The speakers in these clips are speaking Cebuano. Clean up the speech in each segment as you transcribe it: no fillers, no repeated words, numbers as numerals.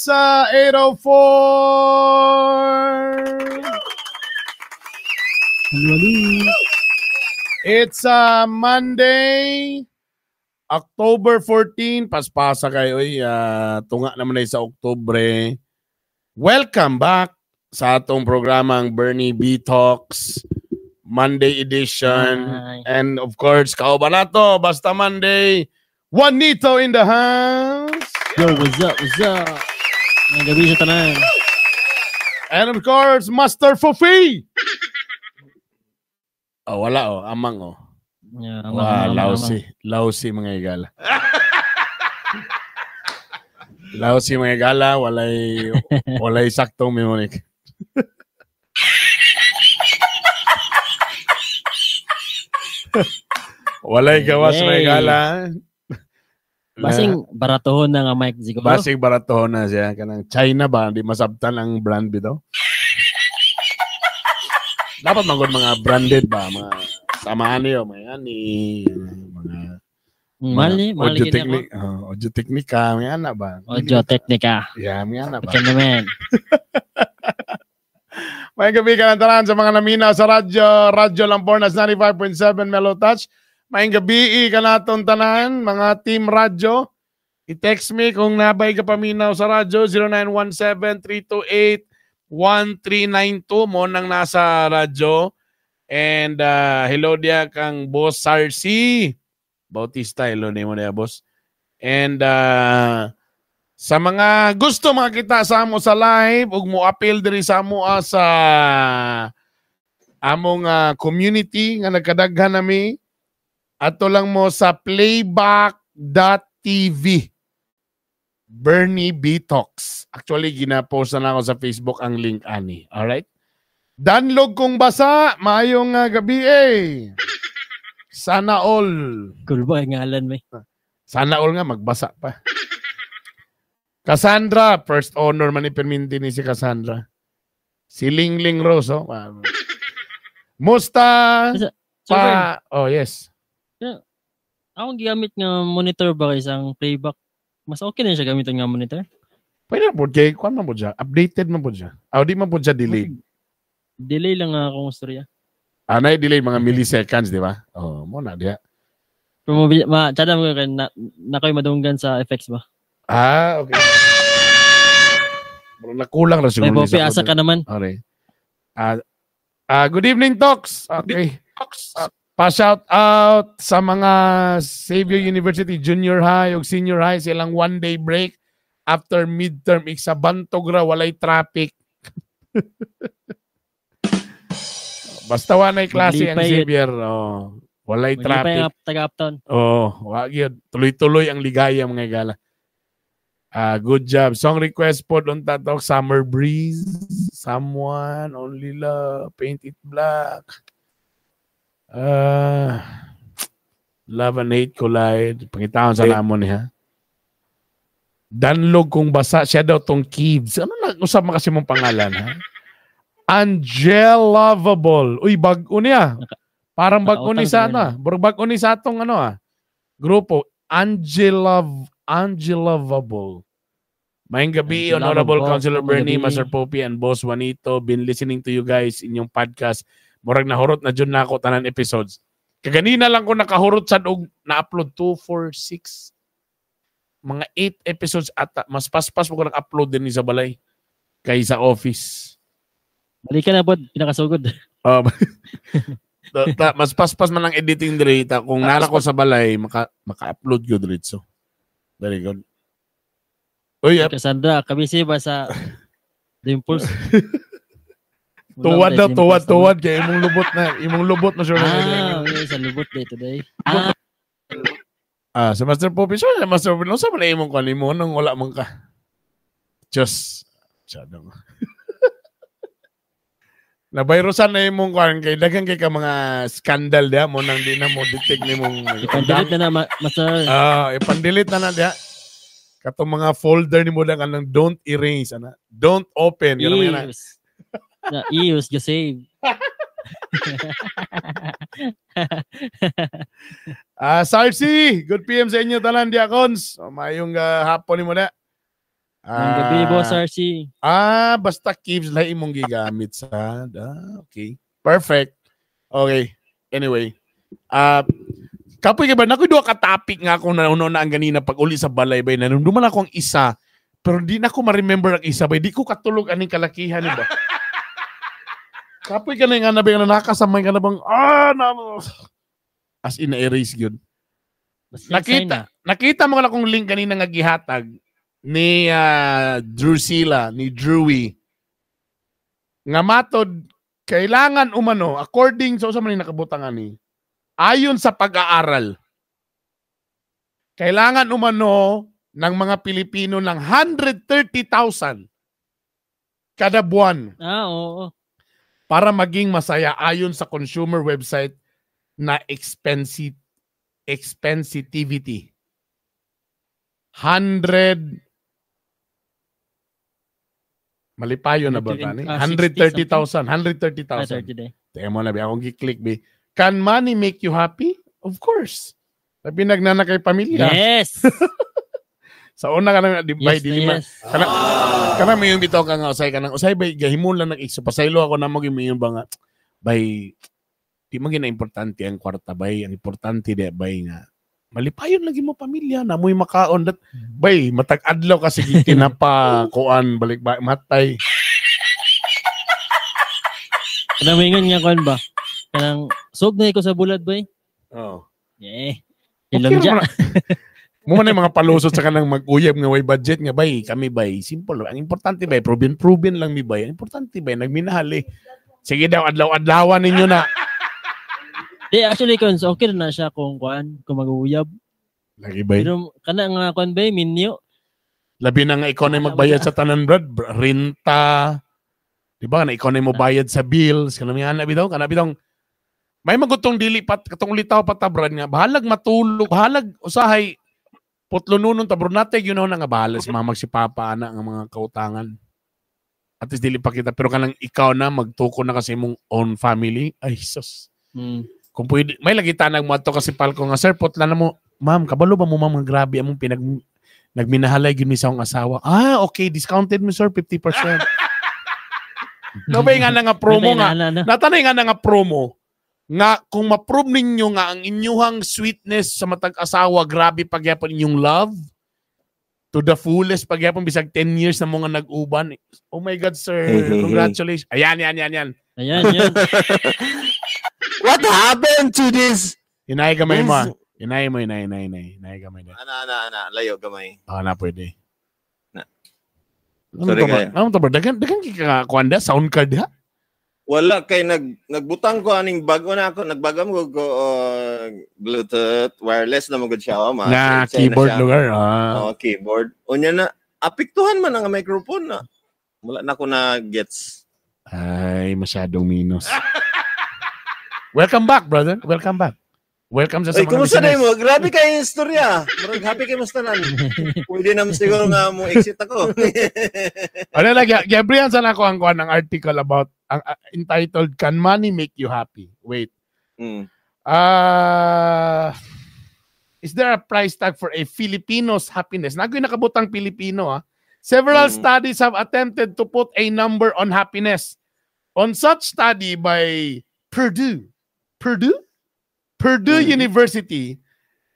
It's 8:04. Hello. It's Monday, October 14. Paspasa kayo. Oy, tunga naman ay sa Oktubre. Welcome back sa atong programang Bernie B Talks Monday edition. Hi. And of course, kauban nato basta Monday, Juanito in the house. Yo, what's up? What's up? Mga gabi sa tanan. And of course, Master Fufi. Oh, wala oh, amang oh. Yeah, Wow, lousy. Lousy mga igala. Lousy mga igala, walay saktong memory. Walay gawas mga Hey. igala. Basing baratohon na nga mic siguro. Basing baratohon na siya kanang China ba di masabtan ang brand bitaw. Dapat manggod mga branded ba mga samahan niyo mga ani mga Mahal ni, mahal audio gini ako. technic, oh, audio technica, mga ana ba? Audio Technica. Yeah, mga ana ba? Okay naman. May gabi ka ng tanan sa mga naminaw sa radyo, Radyo Lambornas 95.7 Mellow Touch. May gabi ka natong tanan, mga team radyo. I-text me kung nabay ka paminaw sa radyo, 0917-328-1392 mo nang nasa radyo. And hello diya kang Boss Sarsi Bautista, hello nimo niya, boss. And sa mga gusto makita sa amo sa live ug mo appeal diri sa amo sa among community nga nagkadaghan nami, ato lang mo sa playback.tv Bernie B Talks. Actually gina-post na ako sa Facebook ang link ani. All right? Danlog kong basa, maayong gabi eh. Sana all. Cool ba ang ngalan may? Sana all nga magbasa pa. Cassandra, first honor man ni Perminti ni si Cassandra. Si Lingling Rose, oh. Musta So, Bern, pa. Oh, yes. akong gigamit nga monitor ba kay isang playback? Mas okay na siya gamiton nga monitor. Pwede na po, kay kuan man po siya. Updated man po siya. Ah, di man po siya delayed. Delay lang nga akong istorya. Ah, na delay mga milliseconds, di ba? Oh, mo na diya. Pero ma, tsada mo kay na, na kayo madunggan sa effects ba? Ah, okay. Pero nakulang ra siguro. May ni Popi, sa asa ka naman. Okay. Good evening, Tox. Okay. Pa-shout out sa mga Xavier University Junior High ug Senior High silang one day break after midterm sa bantog ra walay traffic. Basta wa nay klase ang Maglipay yun. Xavier. Oh, walay Maglipay traffic. ang taga Uptown. Oh, wa gyud. Tuloy-tuloy ang ligaya mga gala. Good job. Song request po doon tatok Summer Breeze, Someone, Only Love, Paint It Black. Love and Hate Collide. Pangitaon sa namo niya. Danlog kung basa siya daw tong Kids. Ano na usap mo kasi mong pangalan ha? Angel Lovable. Uy, bag-o niya. Parang bag-o ni nakautang sa sa ano. Burg bag-o ni sa atong ano ah. Grupo Angel Lovable. Maayong gabi, Angel Honorable Lovable. Councilor Maayong Bernie, gabi. Master Poppy, and Boss Juanito. Been listening to you guys inyong podcast. Murag nahurot na jud na ako tanan episodes. Kaganina lang ko nakahurot sad og na-upload 2, 4, 6 mga 8 episodes ata. Mas paspas mo ko nag-upload din ni sa balay kaysa office. Balikan na pod, pinakasugod. Mas paspas man ang editing diri ta kung nara ko sa balay maka-upload ko diretso. Very good. Uy, Cassandra, kabisi ba sa Dimples? Tuwad na, tuwad, tuwad kay imong lubot na, imong lubot na sure. Ah, okay, sa lubot day today. Ah, sa Master Poppy, sure, sa Master Poppy, unsa man imong kuan nimo nung wala man ka. Diyos. Masyado. Nabayrosan na imong kuan kay daghan kay ka mga scandal diha mo nang di na mo detect nimong Ipandelete na na, Master. Ah, ipandelete na na diha. Katong mga folder nimo lang kanang don't erase ana. Don't open. Ganun mga na. Ears. Na ears, just save. Ah, Sarsi, good PM sa inyo tanan diakons. Oh, maayong hapon nimo na. Ang gabi, Boss RC. Ah, basta Kibs lang imong gigamit sa. Ah, okay. Perfect. Okay. Anyway. Ah, kapoy ka ba? Naku, duha ka topic nga akong nauno na ang ganina pag uli sa balay bay. Nanumduman ako ang isa. Pero di na ako ma-remember ang isa bay. Di ko katulog aning kalakihan ni ba. Kapoy ka na nga na ba nga nakasamay ka na bang na, as in na-erase yun. Basta Nakita, sign. Nakita mo na akong link kanina nga gihatag ni Drusilla, ni Drewy. Nga matod, kailangan umano, according sa usa man ni nakabutang ani, ayon sa pag-aaral, kailangan umano ng mga Pilipino ng 130,000 kada buwan Ah, oo. para maging masaya ayon sa consumer website na Expensitivity. 100 Malipayo na ba tani? 60 130,000, 130,000. Ah, 30 day. Teka mo na bi akong gi-click bi. Can money make you happy? Of course. Labi nagnana kay pamilya. Yes! Sa una ka nang di bay Yes, dili ma yes. kana kana may yung bitaw ka nga usay ka nang usay bay gahimon lang nag igso pasaylo ako na mo yung ba nga bay di man gina importante ang kwarta bay, ang importante di bay nga malipayon lagi mo pamilya na mo'y makaon dat bay matag adlaw kasi tinapa kuan balik ba matay. Kanang maingon nga kuan ba? Kanang sug na ko sa bulad bay. Oh. Yeah. Okay Ilong ra dya. man na. Mo man yung mga palusot sa kanang mag-uyab nga way budget nga bay kami bay simple, ang importante bay proven proven lang mi bay, ang importante bay nagminahal eh. Sige daw, adlaw-adlawan ninyo na. Di actually kon okay na siya kung kuan kung mag-uyab. Lagi bay. Pero kana nga kuan bay minyo. Labi na nga ikaw na yung magbayad sa tanan, brad. Renta. Di ba? Na ikaw na yung mobayad sa bills. Kanang mga anak bitaw. Kanang bitaw. May magutong dili pat katong litaw pa ta, brad, nga. Bahalag matulog. Bahalag usahay. Putlo nunong ta, bro. Natay yun na nga bahala si mamag si papa ana nga mga kautangan. At least dili pa kita. Pero kanang ikaw na magtuko na kasi mong own family. Ay, sus. Kung pwede, may lagi tanag mo ato kasi palko nga, "Sir, putla na mo." "Ma'am, kabalo ba mo, ma'am, nga grabe among pinag nagminahalay gyud mi sa akong asawa." "Ah, okay, discounted mo, sir, 50%." No ba nga na nga promo nga? Na, na. Natanay nga na nga promo nga kung ma-prove ninyo nga ang inyuhang sweetness sa matag asawa grabe pagyapon inyong love to the fullest pagyapon bisag 10 years na mo nga nag-uban. Oh my God, sir. Hey, hey, hey. Congratulations. Ayan, yan, yan, yan. Ayan, yan. What happened to this? Hinay gamay mo. This- Ah. Hinay mo, hinay, hinay, hinay. Hinay gamay na. Ana, ana, ana. Layo, gamay. Ah, na pwede. Na. Ano Sorry to ba? kayo. Ano to ba? Dagan, dagan kika kuanda sound card ha? Wala kay nagbutang ko aning bago na ako nagbago mo ko Bluetooth wireless na magud siya oh, ma. Na Siya na keyboard siya. lugar. Ah. Oo, keyboard. Unya na apektuhan man ang microphone na. Wala na ko na gets. Ay, masyadong minus. Welcome back, brother. Welcome back. Welcome sa Ay, mga kumusta na listeners. mo? Grabe kay istorya. Murag happy kay mas tanan. Pwede na siguro nga mo exit ako. Ano lang, Gabriel, sana ako ang kuha ng article about, ang entitled, "Can Money Make You Happy?" Wait. Is there a price tag for a Filipino's happiness? Nagoy nakabutang Pilipino, ah. Several studies have attempted to put a number on happiness. On such study by Purdue University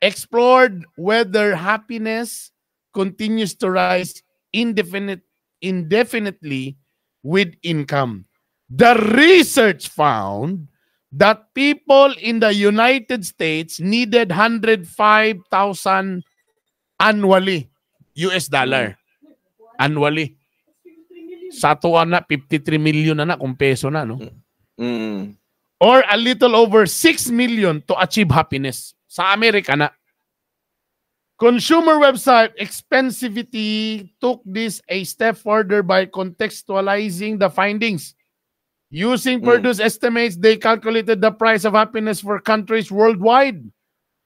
explored whether happiness continues to rise indefinitely with income. The research found that people in the United States needed 105,000 annually US dollar. Annually. Sa ato na 53 million na kung peso na, no? Or a little over 6 million to achieve happiness. Sa Amerika na. Consumer website Expensivity took this a step further by contextualizing the findings. Using Purdue's estimates, they calculated the price of happiness for countries worldwide,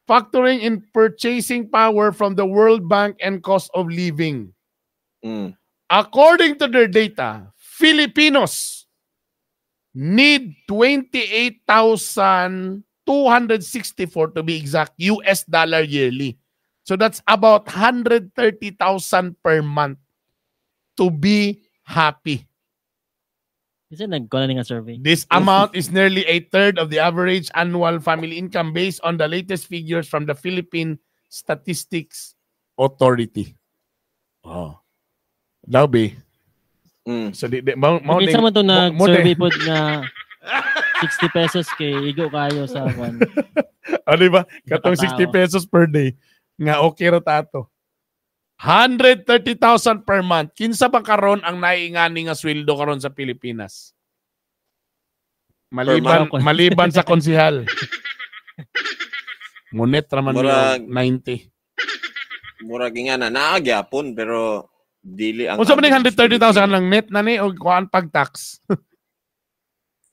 factoring in purchasing power from the World Bank and cost of living. According to their data, Filipinos need 28,264 to be exact US dollar yearly. So that's about 130,000 per month to be happy. Kasi nagkuha na nga survey. This amount is nearly a third of the average annual family income based on the latest figures from the Philippine Statistics Authority. Oh. Daw be. So di mao Kinsa man to mo nag-survey pod nga 60 pesos kay igo kayo sa kwan. Oh, di ba? Katong Nakatao. 60 pesos per day nga okay ra ta ato. 130,000 per month. Kinsa ba karon ang naiingani nga sweldo karon sa Pilipinas? Maliban Per month. maliban sa konsihal. Ngunit ra man Murag- niyo 90. Murag nga na naa gyapon pero dili ang Unsa man ning 130,000 lang net na ni og kuan pag tax?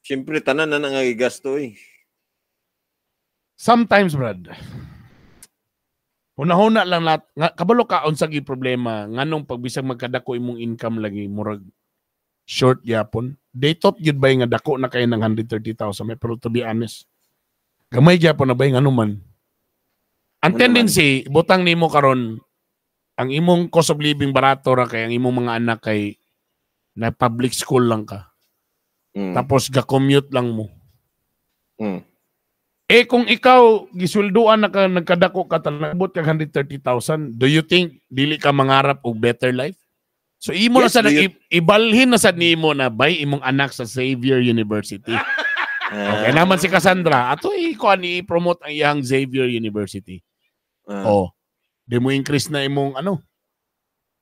Siyempre tanan na nga gigasto eh. Sometimes, Brad. Hunahuna lang nat nga, kabalo ka unsa gi problema nganong pagbisag magkadako imong income lagi murag short gyapon. They thought gyud bay nga dako na kay ng 130,000 may, pero to be honest, gamay gyapon na bay, ngano man. Ang Ano man? tendency butang nimo karon ang imong cost of living barato ra kay ang imong mga anak kay na public school lang ka. Tapos ga-commute lang mo. Eh kung ikaw gisweldoan na ka, nagkadako ka, tanabot kag 130,000, do you think dili ka mangarap og better life? So imo Yes, na sad do you- ibalhin na sad nimo na bay imong anak sa Xavier University. Okay naman si Cassandra, ato i-kuan i-promote ang iyang Xavier University. Oh. Di mo increase na imong ano.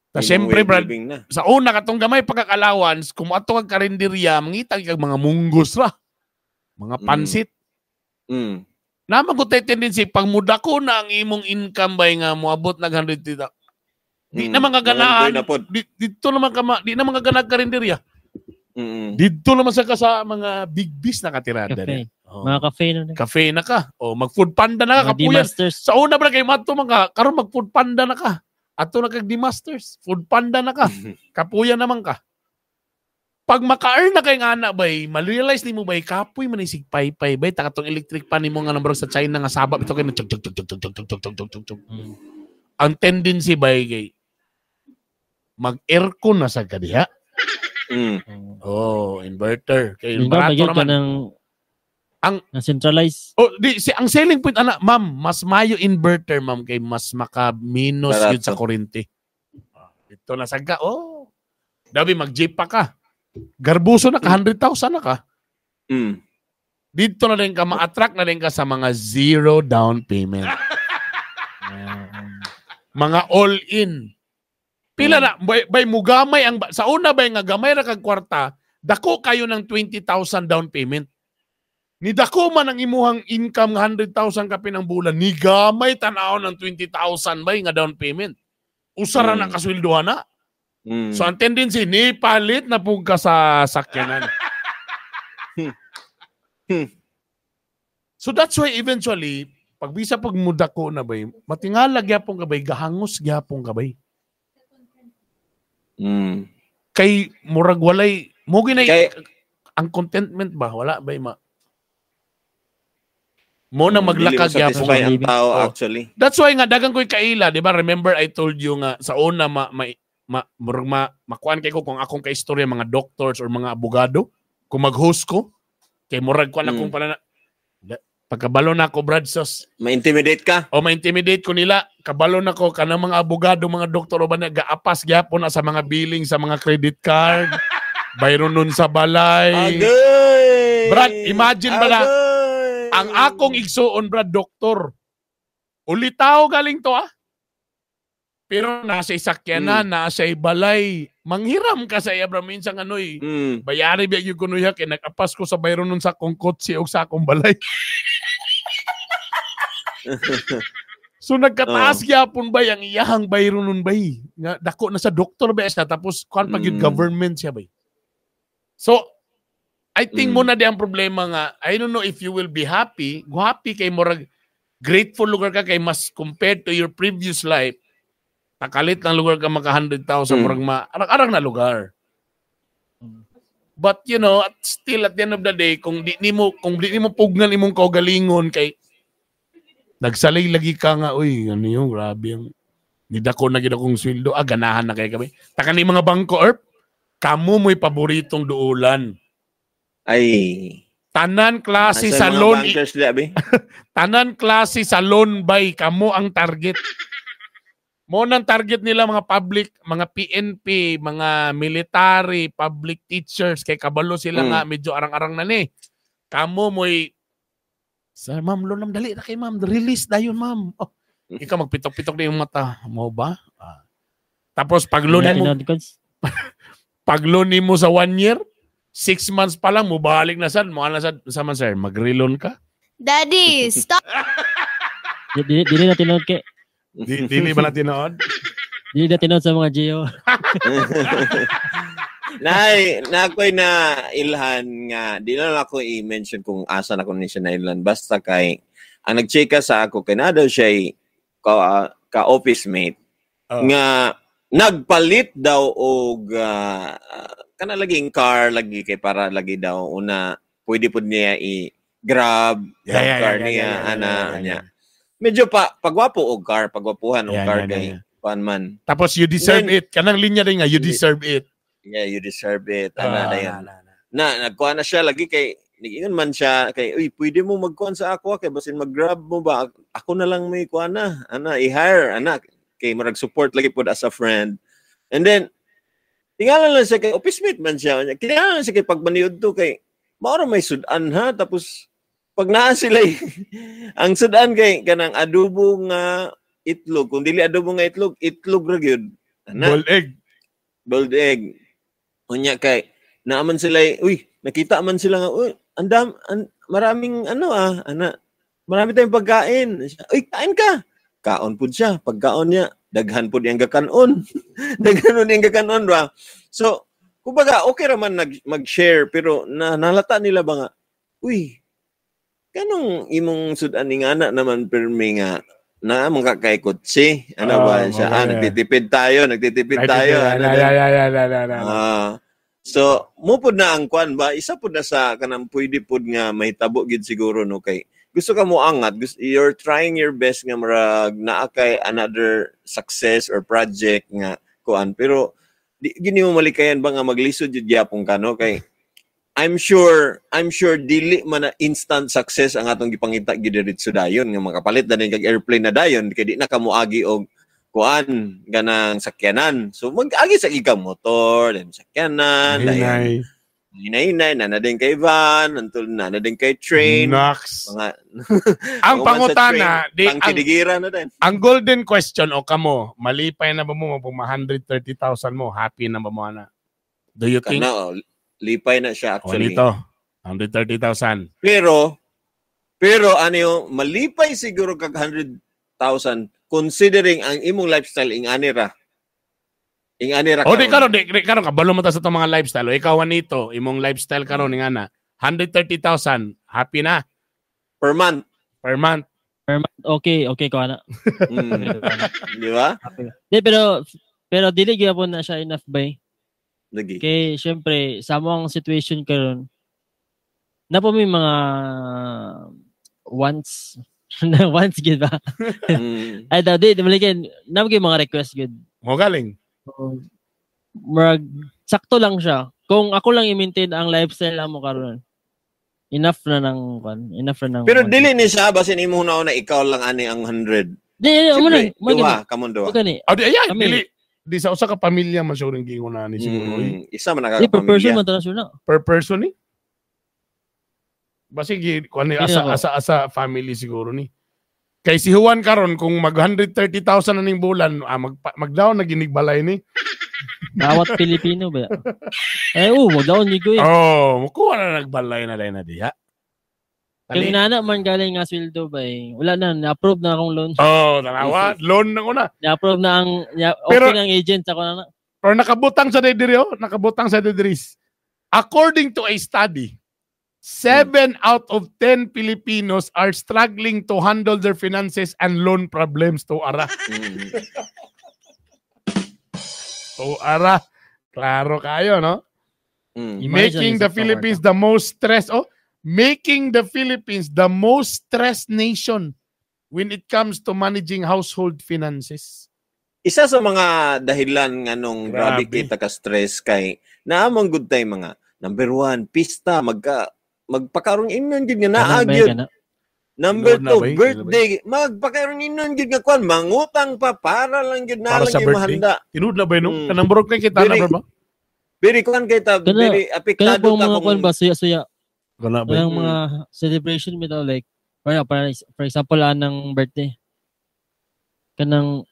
Ta Imong syempre way of Brad, living na. sa una katong gamay pagka-allowance, kung ato kag karinderya, mangita kag mga munggos ra. Mga pansit. Naman ko tay tendency pag mudako na ang imong income bay nga moabot nag 100,000. Di naman kaganahan. Mangandoy na pod. Di, dito naman ka di naman kaganag karinderya. Dito naman sa ka sa mga big bis na katirada. Cafe. Oh. Mga cafe na. Cafe na ka. O mag food panda na ka Mga kapuyan. D-Masters. Sa una ba kay mato man ka, karon mag food panda na ka. Ato na kag D-Masters, food panda na ka. Kapuyan naman ka. Pag maka-earn na kay nga ana bay, ma-realize nimo bay kapoy man isig paypay bay ta katong electric pan nimo nga number sa China nga sabab ito kay tug tug tug tug tug tug tug tug tug tug tug. Ang tendency bay kay mag-aircon na sa kadiha. Oh, inverter. Kay Di ba barato magyud ka naman. ng Ang ng centralized? Oh, di si ang selling point ana, ma'am, mas mayo inverter, ma'am, kay mas maka minus Barato. yun sa kuryente. Ito na sagka. Oh. Dabi mag-jeep pa ka. Garbuso na ka, 100,000 na ka. Dito na rin ka, ma-attract na rin ka sa mga zero down payment. Mga all-in. Pila na, bay mugamay ang, sa una bay nga gamay ra kag kwarta, dako kayo ng 20,000 down payment. Ni dako man ang imuhang income nga 100,000 kapin ang bulan, ni gamay tan-aw ng 20,000 bay nga down payment. Usa ra na kasweldohan na. So ang tendency, ni palit na pug ka sa sakyanan. So that's why eventually, pag bisa pag mudako na bay, matingala gyapon ka bay, gahangos gyapon ka bay. Kay murag walay, mo ginay ang contentment ba wala bay ma. Mo na maglakag Dili mo gyapon. satisfy ang tao Oh. actually. That's why nga dagang ko'y kaila, di ba? Remember I told you nga sa una ma ma, ma, murag ma makuan kay ko kung akong kaistorya mga doctors or mga abogado, kung mag-host ko, kay murag kuan akong pala na pagkabalo na ako, Brad sos. Ma-intimidate ka? O ma-intimidate ko nila. Kabalo na ko kanang mga abogado, mga doktor o ba na gaapas gyapon na sa mga billing sa mga credit card. Bayron nun sa balay. Agay! Brad, imagine ba na ang akong igsuon, Brad, doktor. Ulitaw galing to ah. Pero nasa isakyanan, nasa balay. Manghiram ka sa iya, bro. Minsan ano eh. Bayari biya yung kunuya kay nag-apas ko sa bayron nun sa akong kotse o sa akong balay. So nagkataas gyapon bay ang iyahang bayron nun bay. Nga dako na sa doktor ba siya tapos kuan pag yun government siya bay. So I think mo na di ang problema nga I don't know if you will be happy. Kung happy kay murag grateful lugar ka kay mas compared to your previous life. Takalit lang lugar ka maka 100,000 murag ma arang-arang na lugar. But you know, at still at the end of the day kung di nimo pugnan imong kaugalingon kay nagsalay lagi ka nga, uy, ano yung grabe yung Nidako na gid akong sweldo. Ah, ganahan na kay kami. Taka ni mga bangko, Erp. Kamo mo'y paboritong duulan. Ay. Tanan klase Asa sa mga loan, bankers diya, be? Tanan klase sa loan bay kamo ang target. Mo nang target nila mga public, mga PNP, mga military, public teachers kay kabalo sila nga medyo arang-arang na ni. Kamo mo'y, "Sir, ma'am, loan ma'am, dali na kay ma'am, release dayon, ma'am." Oh, ikaw magpitok-pitok na yung mata mo ba? Ah. Tapos pag loan Wala mo, tinuod, Cons. Pag loan mo sa one year, 6 months pa lang, mubalik na sad, mo na sad, sa man sir, mag-reloan ka? Daddy, stop. Dili na tinuod kay Dili ba na tinuod? Dili na tinuod sa mga Gio. Nay, na ako'y na ilhan nga, di na lang ako i-mention kung asa na ko ni siya na ilhan. Basta kay, ang nag-chika sa ako, kay na daw siya ka office mate, nga nagpalit daw og kana laging car lagi kay para lagi daw una pwede pud niya i grab grab car niya ana niya. Medyo pa pagwapo og car, pagwapuhan og car kay kuan man. Tapos "You deserve Then- it." Kanang linya din nga, "You deserve it." Yeah, "You deserve it," ana Ah, na yan. na, na. Na nagkuha na siya lagi kay niingon man siya kay, "Uy, pwede mo magkuan sa ako ah, kay basin mag-grab mo ba, ako na lang may kuan na ana i-hire ana," kay murag support lagi pod as a friend. And then tingala lang siya kay office mate man siya, tingala lang siya kay pagmaniud to kay mao ra may sudan ha. Tapos pag naa sila ang sudan kay kanang adobo nga itlog, kung dili adobo nga itlog, itlog ra gyud ana. Boiled egg. Boiled egg. Unya kay naaman sila, uy, nakita man sila nga, "Uy, andam an, maraming ano ah, ana, marami tayong pagkain." "Uy, kain ka." Kaon pud siya. Pagkaon niya, daghan pud iyang gakanon. Daghan pud iyang gakanon ba. So, kumbaga okay ra man nag, mag-share pero na nalata nila ba nga, "Uy, kanong imong sudan ni nga ana naman permi nga na mong kay kotse," ano ba Oh, siya, ah, nagtitipid tayo, ano Na, na. na, na, na, na, na. Ah. So, mo pud na ang kwan ba, isa pud na sa kanang pwede pud nga mahitabo gid siguro no kay gusto ka mo angat, gusto, you're trying your best nga murag naa kay another success or project nga kuan pero di gini mo malikayan ba nga maglisod jud gyapon ka no kay I'm sure dili man na instant success ang atong gipangita gid diretso dayon nga makapalit na din kag airplane na dayon kay di na ka moagi og kuan ganang sakyanan. So mag-agi sa ikaw motor, then sakyanan, dayon Hinay. hinay-hinay, na na din kay van, until na na din kay train, Nox. mga Ang mga man sa pangutana, di, train, tangkidigira na din. Ang golden question, o kamo, malipay na ba mo kung 130,000 mo, happy na ba mo ana? Do you think? Kana, oh, lipay na siya O actually. nito, 130,000. Pero ano yung, malipay siguro kag 100,000 considering ang imong lifestyle ing anira. Ing anira. O di karon, di karon kabalo mo ta sa itong mga lifestyle. O ikaw nito, imong lifestyle karon nga na 130,000, happy na Per month. Per month. Per month, okay ko ana. Di ba? Di, pero dili gyapon na siya enough bay. Lagi. Kay syempre sa mo ang situation karon na po may mga wants na wants gid ba? Ay daw di malikin na mo mga request gid. Mo galing. So, murag sakto lang siya. Kung ako lang i-maintain ang lifestyle mo karon, enough na ng kwan, enough na ng Pero dili ni siya basin imo na na ikaw lang ani ang 100. Di mo na, Siyempre, mo duha, kamon duha. gani. Mo gani. O di ayan, Kami. dili di sa usa ka pamilya man siguro ang giingon na ni siguro. Eh. Isa man Di per person nakakapamilya. man to na. Per person ni. Basig kuan ni Hindi asa ako. asa asa family siguro ni. Kay si Juan karon kung mag 130,000 na ning bulan, ah, mag magdaon na ginig balay ni. Dawat Pilipino ba? Eh, oh, magdaon ni ko eh. Oh, mukuha na nagbalay na dai na diha. Kay Tali. nana man galing nga sweldo ba eh. Wala na, na-approve na akong loan. Oh, tanawa, loan na una. Na-approve na ang okay na ang agent ako na. Pero nakabutang sa diri oh, nakabutang sa diri. According to a study, 7 out of 10 Filipinos are struggling to handle their finances and loan problems to ara. To ara. Klaro kayo, no? Mm. Imagine Making sa the Philippines the most stressed, oh, making the Philippines the most stressed nation when it comes to managing household finances. Isa sa mga dahilan nganong grabe Grabe. kita ka stress kay naamang good time mga number one, pista, magpakarong inon gid nga naa Kana ba, gyud. kana? Number Lord na two, ba, eh? birthday, magpakarong inon gid nga kwan, mangutang pa para lang gid na Para lang sa yung birthday? mahanda. Tinud na ba no? Mm. Kanang burog kay kita na Dili. ba? Very kwan kay ta, very Kana apektado po ta mga kung kwan ba, suya-suya. Kana ba? Kanang mga celebration bitaw, like for example anang birthday. Kanang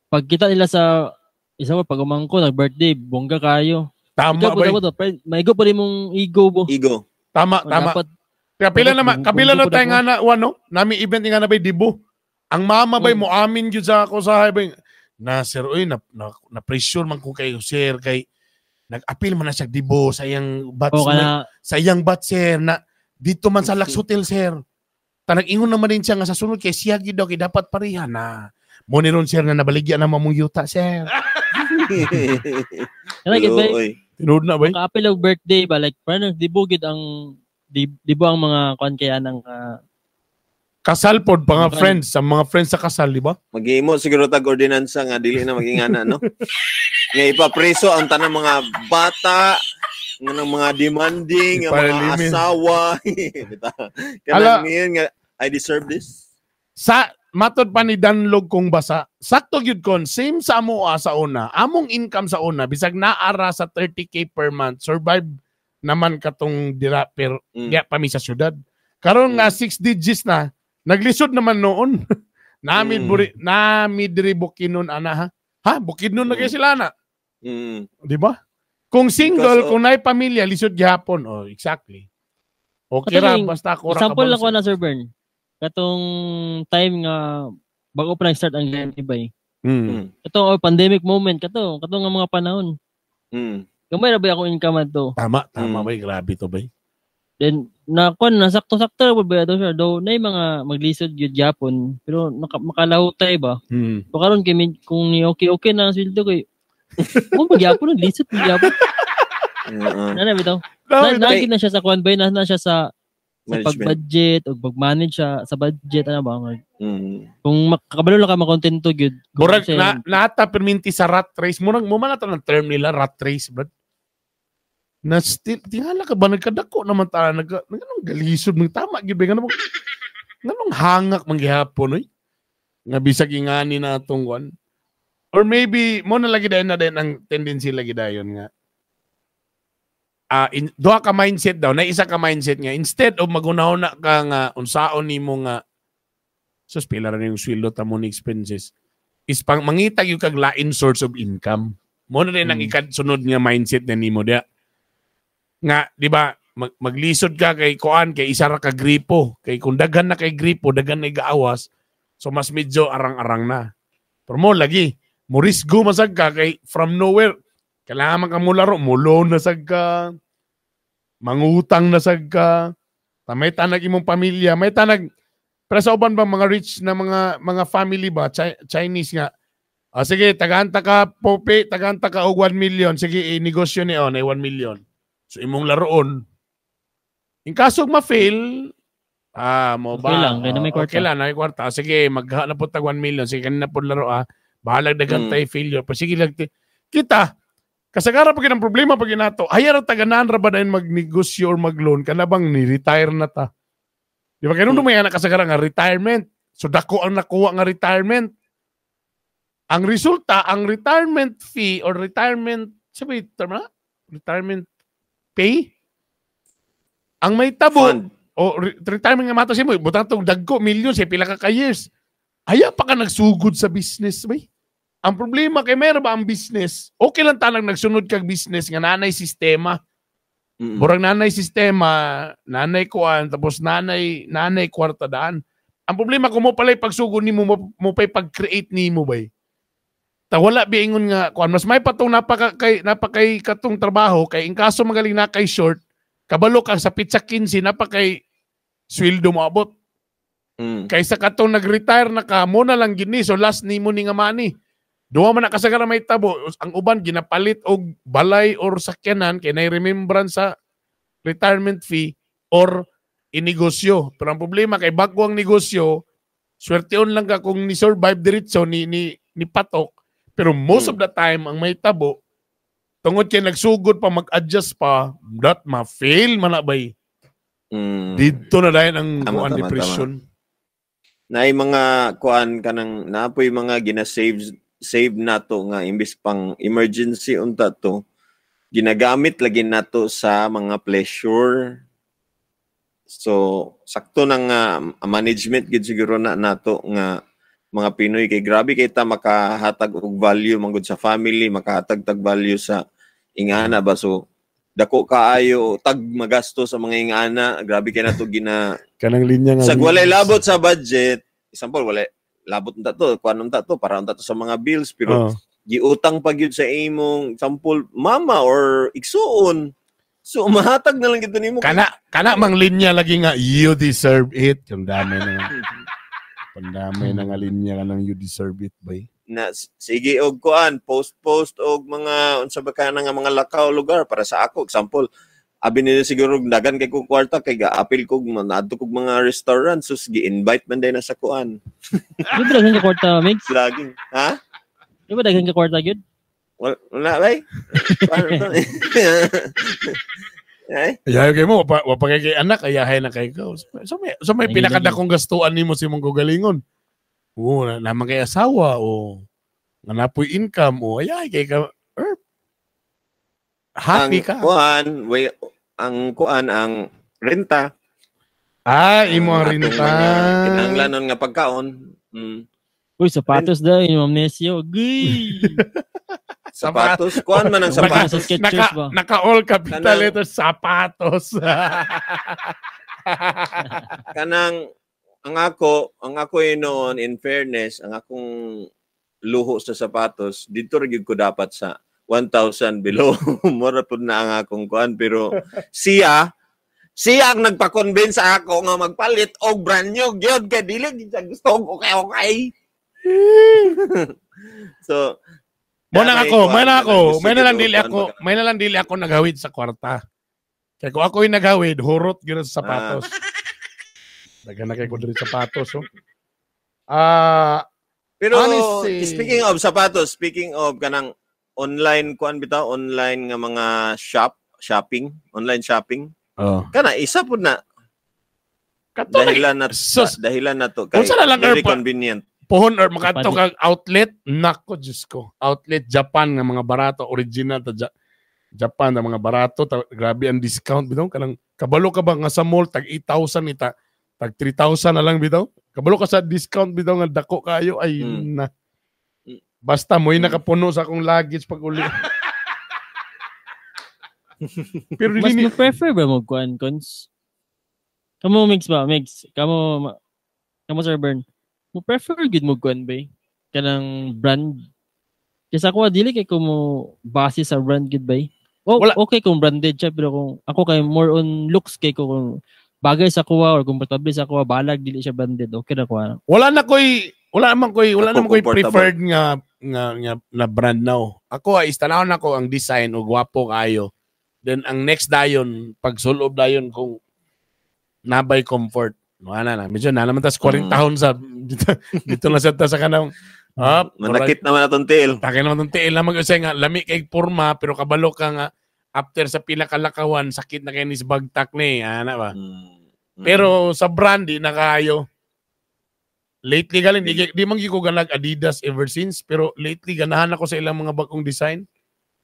pagkita nila sa isa pa pag umangko nag-birthday, bongga kayo. Tama Ikaw po ba? dapat, pre, maigo pa rin mong ego bo. ego. Tama, O, tama. dapat Kapila dapat na kapila na bunggo po tayo nga na ano, nami event nga na bay dibo. Ang mama bay mo amin gyud sa ako sa bay. Na sir oy na pressure man ko kayo sir kay nag-appeal man na siya dibo sa iyang batch o kana sa iyang batch sir na dito man sa Lux Hotel sir. Tanag ingon naman din siya nga sa sunod kay siya gyud daw kay dapat pareha na. Mo ni ron sir na nabaligya na mamong yuta sir. kana gid ba Oy. Tinuod na bay. maka-appeal og birthday ba, like parang dibo gid ang dibo ang mga kwan kay anang Kasal pod pa nga Ano? friends sa mga friends sa kasal, di ba? Maghimo siguro tag ordinansa nga dili na magingana no. Nga ipapreso ang tanang mga bata, nga ng mga demanding, nga mga Ipalimin. asawa. Bitaw. Ala. Kanang ngayon nga I deserve this. Sa matod pa ni Danlog kung basa, sakto gyud kon same sa amoa sa una. Among income sa una bisag naara sa 30K per month, survive naman katong dira pero diya pa mi sa syudad. Karon nga 6 digits na, naglisod naman noon. Nami buri nami diri Bukidnon ana ha. Ha, Bukidnon na kay sila na, di ba? Kung single, Because, oh, kung naay pamilya, lisod gihapon. Oh, exactly. Okay ra Katong basta ako ra example lang kabalo ko na, Sir Bern. Katong time nga bago pa nag-start ang game bay. Kato oh, pandemic moment kato, kato nga mga panahon. Gamay ra ba akong income ato? Tama, tama bay, grabe to bay. Then na kon na sakto-sakto ra pud ba ato siya do nay mga maglisod gyud gyapon pero makalahutay ba. So karon kay kung ni okay okay na ang sweldo kay mo magyapon naglisod magyapon. Oo. Na bitaw. Tama, Na, na, na siya sa kwan bay na, na siya sa Management. pag-budget o pag-manage siya sa budget ano ba kung makabalo lang ka makontento gyud. Kung Murag siya- na nata perminti sa rat race. Murag mo man na to ng term nila rat race, brad. Na still tingala ka ba nagkadako naman ta nganong galisod ng tama gyud ba nganong nganong hangak man gihapon oy. Nga bisag ingani na atong kwan. Or maybe mo na lagi dayon na din ang tendency lagi dayon nga. Duha ka mindset daw, na isa ka mindset nga instead of magunahuna ka nga unsaon nimo nga sus pila ra yung sweldo ta mo ni expenses is pang mangita yung kag lain source of income. Mo na rin ang ikasunod nga mindset na nimo dia. Nga, di ba, maglisod ka kay kuan kay isa ra ka gripo, kay kung daghan na kay gripo, daghan na gaawas, so mas medyo arang-arang na. Pero mo lagi, mo risgo masag ka kay from nowhere, kailangan man ka mo laro, mo loan na sag ka, mangutang na sag ka, ta may tanag imong pamilya, may tanag. Pero sa uban ba mga rich na mga mga family ba Chinese nga. Ah, sige, tagaanta ka Pope, tagaanta ka og 1 million. Sige, i-negosyo ni on ay 1 million. So imong laroon. In kaso ma-fail, mo ba? Okay lang, kay na may kwarta. Okay lang, na may kwarta. Ah, sige, magha na po tag 1 million. Sige, kanina po laro ah. Bahalag daghan tayo failure. Pero sige lang kita kasagara pag ang problema pag inato, ayaw ra taganan ra ba dayon magnegosyo or mag-loan kana bang ni-retire na ta? Di ba kaya nung may anak kasagara nga retirement. So dako ang nakuha nga retirement. Ang resulta, ang retirement fee or retirement, sabi term na? Retirement pay? Ang may tabo, Fund. o retirement nga mata siya mo, butang tong dagko, millions, eh, pila ka ka years. Ayaw pa ka nagsugod sa business, bay. Ang problema kay meron ba ang business? Okay lang tanang nagsunod kag business nga nanay sistema. Murag nanay sistema, nanay kuan, tapos nanay nanay kwarta daan. Ang problema kung mo pala'y pagsugod nimo mo pa'y pag-create nimo bay. Ta wala biingon nga kuan mas may patong napaka kay napakay katong trabaho kay in kaso magaling na kay short, kabalo ka sa pizza 15 napakay sweldo mo abot. Kaysa katong nag-retire na ka mo na lang gini so last nimo ni nga money. Duwa man na kasagara may tabo, ang uban ginapalit og balay or sakyanan kay nay remembrance sa retirement fee or inegosyo. Pero ang problema kay bago ang negosyo, swerteon lang ka kung ni survive diretso ni ni ni patok. Pero most of the time ang may tabo tungod kay nagsugod pa mag-adjust pa, that ma-fail man na bay. Didto na dayon ang Tama, kuan tama, depression. Naay mga kuan kanang naapoy mga gina-save save nato nga imbis pang emergency unta to ginagamit lagi nato sa mga pleasure. So sakto na nga management gid siguro na nato nga mga Pinoy kay grabe kay ta makahatag og value manggod sa family, makahatag tag value sa ingana ba, so dako kaayo tag magasto sa mga ingana, grabe kay nato gina Kanang linya nga sa walay labot sa budget, example walay labot unta to, kuan unta to para unta to sa mga bills, pero giutang pa gyud sa imong example mama or igsuon, so mahatag na lang gid nimo. Kana kana mang linya lagi nga you deserve it. Pandamay na nga. Pandamay na nga linya kanang you deserve it bay. Na sige og kuan post post og mga unsa ba kana nga mga lakaw lugar para sa ako, example abi nila siguro dagan kay ko kwarta kay gaapil kog manadto kog mga restaurant, so gi-invite man day na sa kuan. Di ba daghan ka kwarta, Migs? Vlogging, ha? Di ba daghan ka kwarta gyud? Wala, wala bay. Paano to? Eh? Ayaw kay mo, wa pa kay anak, ayahay na kay ka. So may Ay, pinakadakong gastuan nimo sa imong kaugalingon. Oo, na, naman kay asawa o nga napoy income o ayahay kay ka. Er, happy Ang ka. kuan, way, ang kuan ang renta. Ah, imo ang Atong renta. mga kinahanglanon nga pagkaon. Uy, sapatos daw, yung amnesio. Gay! Sapatos, kuan man ang Naka, sapatos. sa Skechers Naka, ba? naka all capital Kanang- letters, sapatos. Kanang ang ako noon, in fairness, ang akong luho sa sapatos dito ra gyud ko dapat sa 1,000 below. Mura pud na ang akong kuan, pero siya siya ang nagpa-convince sa ako nga magpalit og brand new gyud kay dili gyud siya gusto og okay okay. So Mo nang may ako, kuan, may na ako, kanang gusto may na lang gyud og dili kuan ako, baga. may na lang dili ako naghawid sa kwarta. Kaya kung ako'y naghawid, hurot gyud sa sapatos. Daghan na kay ko diri sapatos, oh. Ah, Pero Honestly. speaking of sapatos, speaking of kanang online kuan bitaw, online nga mga shopping, online shopping. Oh. Kana isa pud na Kato na dahilan na Sus. dahilan na to kay Unsa na lang, very Erpa? convenient. Pohon or makato kag outlet, nako Diyos ko. Outlet Japan nga mga barato, original ta Japan nga mga barato, ta, grabe ang discount bitaw kanang kabalo ka ba nga sa mall tag 8,000 ita, tag 3,000 na lang bitaw. Kabalo ka sa discount bitaw nga dako kayo ay na. Basta mo'y nakapuno sa akong luggage pag uli. Pero Mas dili ni mo-prefer ba mo kuan cons? Kamo mix ba? Mix. Kamo kamo Sir Bern. Mo prefer gud mo kuan ba? Kanang brand. Kaysa ako dili kay ko mo base sa brand gud ba? Oh, Wala. okay kung branded siya pero kung ako kay more on looks kay ko kung bagay sa kuha or komportable sa kuha balag dili siya branded okay na kuha. Wala na koy wala naman koy wala Ako naman koy comfortable. preferred nga nga, nga na brand now. Ako ay istanawon nako ang design og gwapo kaayo. Then ang next dayon pag sulob dayon kung nabay comfort. Wala na. Medyo na naman tas 40 taon sa dito, dito na sa ta sa kanang Manakit naman atong tiil. Takay naman tong tiil na mag-usay nga lami kay porma pero kabalo ka nga after sa pila ka lakawan sakit na kay ni sa bagtak ni ana ba. Pero sa brand di na kayo. Lately galing di man gyud ko ganag Adidas ever since pero lately ganahan ako sa ilang mga bagong design.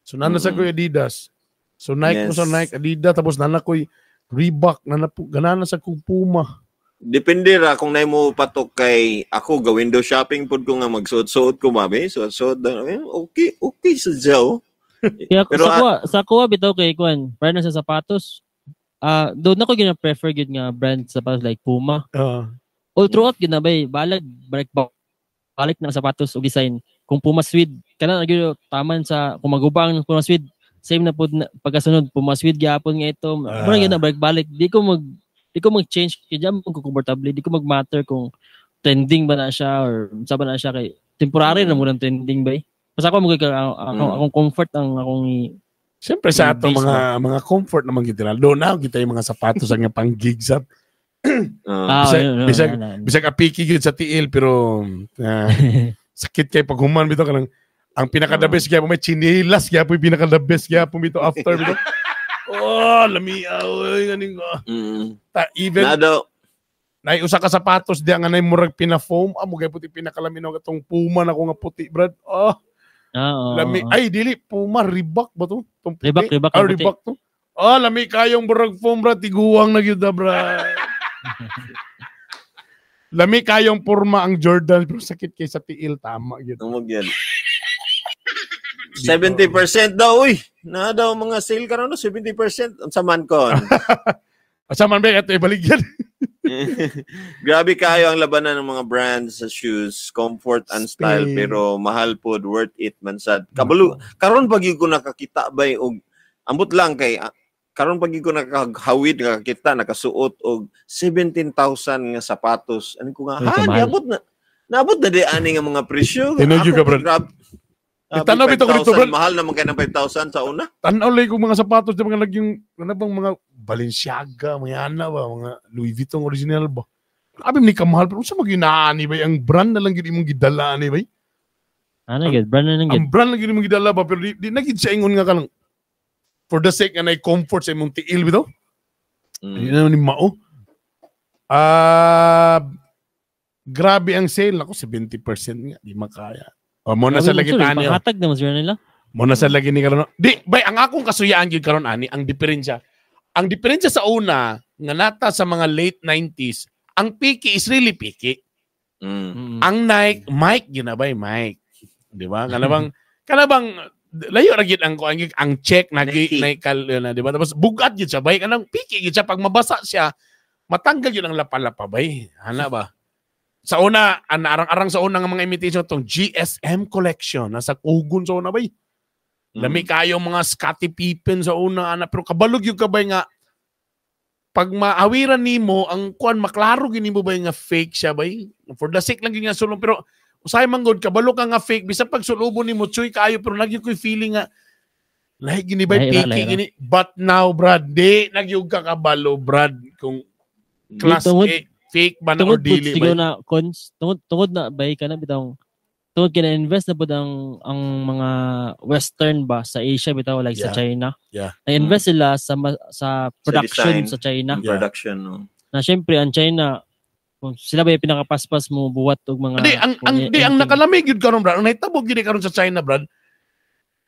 So nana sa ko'y Adidas. So Nike ko sa Nike Adidas tapos nana ko'y Reebok nana po ganahan na sa kong Puma. Depende ra kung nay mo patok kay ako ga window shopping pud ko nga magsuot-suot ko mami, suot-suot na, eh, okay okay sa jaw. Kaya Pero, sa kuha bitaw kay kuan, brand na sa sapatos. Ah, doon ako gina prefer gyud nga brand sapatos like Puma. All throughout gyud na bay balag balik balik ng sapatos og design. Kung Puma Swede, kana na gyud taman sa kung maguba ang Puma Swede, same na pud na, pagkasunod Puma Swede gyapon nga ito. Mura gyud na balik balik. Di ko mag-change kay jam ko komportable, di ko mag-matter kung trending ba na siya or sa ba na siya kay temporary na murang trending bay. Basta ako mo akong comfort ang akong Siyempre sa ato Yung base mga comfort naman kita. Doon na kita yung mga sapatos ang pang gigs up. Yun, yun, yun. Bisag apiki gyud sa tiil pero sakit kay pag human bitaw kanang Ang pinaka the best gyapon may chinilas gyapon pinaka the best gyapon bito after bito. Oh, lami oy ganing ko. Even Na daw nay usa ka sapatos diya nga nay murag pina-foam amo gyapon ti pinakalami no katong Puma na ko nga puti, brad. Oh, lami. Ay dili Puma, Reebok ba to? Tong puti. Reebok, Ah, ang puti. Reebok to. Oh, lami kayong murag foam, brad, tiguang na gyud na, brad. Lami kayong porma ang Jordan pero sakit kay sa tiil, tama gyud. Tumog yan. 70% daw, uy. Na daw mga sale karon no, 70% unsa man kon. Asa man ba ato ibaligyan? Grabe kayo ang labanan ng mga brands sa shoes, comfort and style, Spain. pero mahal pod, worth it man sad. Kabalo karon pag gyud ko nakakita bay og ambot lang kay karon pag gyud ko nakahawid nakakita nakasuot og 17,000 nga sapatos. Ano ko nga Uy, ha, kamahal. niabot na di ani nga mga presyo. Tinuod gyud ka, Ako, brad. Grabe. Itanaw bitaw ko dito, 5,000, brad. Mahal naman kay ng 5,000 sa una. Tanaw lang kong mga sapatos di mga nagyong ano bang mga Balenciaga, mga ana ba, mga Louis Vuitton original ba. Grabe ni kamahal pero unsa maginaani ba ang brand na lang gyud imong gidala ani ba? Ano gyud, brand na lang gyud. Ang brand lang gyud imong gidala ba pero di na gyud siya ingon nga kanang for the sake nga nay comfort sa imong tiil bitaw. Hindi naman ni mao. Ah, grabe ang sale ako 70% nga di makaya. O mo na sa lagi tani. oh. Panghatag naman sir nila. Mo na sa lagi ni karon. Di bay ang akong kasuyaan gyud karon ani ang diferensya. Ang diferensya sa una nga nata sa mga late 90s, ang piki is really piki. Ang Nike, Mike gyud na bay Mike. Di ba? Kana bang layo ra gyud ang kuan gyud ang check na Nike. Nike na, di ba? Tapos bugat gyud siya bay kanang piki gyud siya pag mabasa siya, matanggal gyud ang lapa-lapa bay. Ana ba? Sa una, ang arang-arang sa una nga mga imitation tong GSM collection nasa kugon sa una bay. Lami kayo mga Scottie Pippen sa una ana pero kabalog yung kabay nga pag maawiran nimo ang kuan maklaro gini mo bay nga fake siya bay. For the sake lang gyud nga sulong pero usahay man gud kabalo ka nga fake bisan pag sulubon nimo tsuy kayo pero nagyud ko'y feeling nga lahi gini bay Lahi ra, piki lahi ra. gini but now brad di nagyug ka kabalo brad kung class Tungod- A fake ba na or Tungod pud dili siguro bay. na cons, tungod na bay kana bitong tungod kina invest na pud ang mga western ba sa Asia bitaw like sa Yeah. China. Yeah. Na-invest sila sa production design. sa China. Yeah. Production, no. Na syempre ang China kung sila ba yung pinakapaspas mo buwat og mga Di ang ang di ang nakalamig gyud karon brad. Ang nahitabo gyud ni karon sa China brad.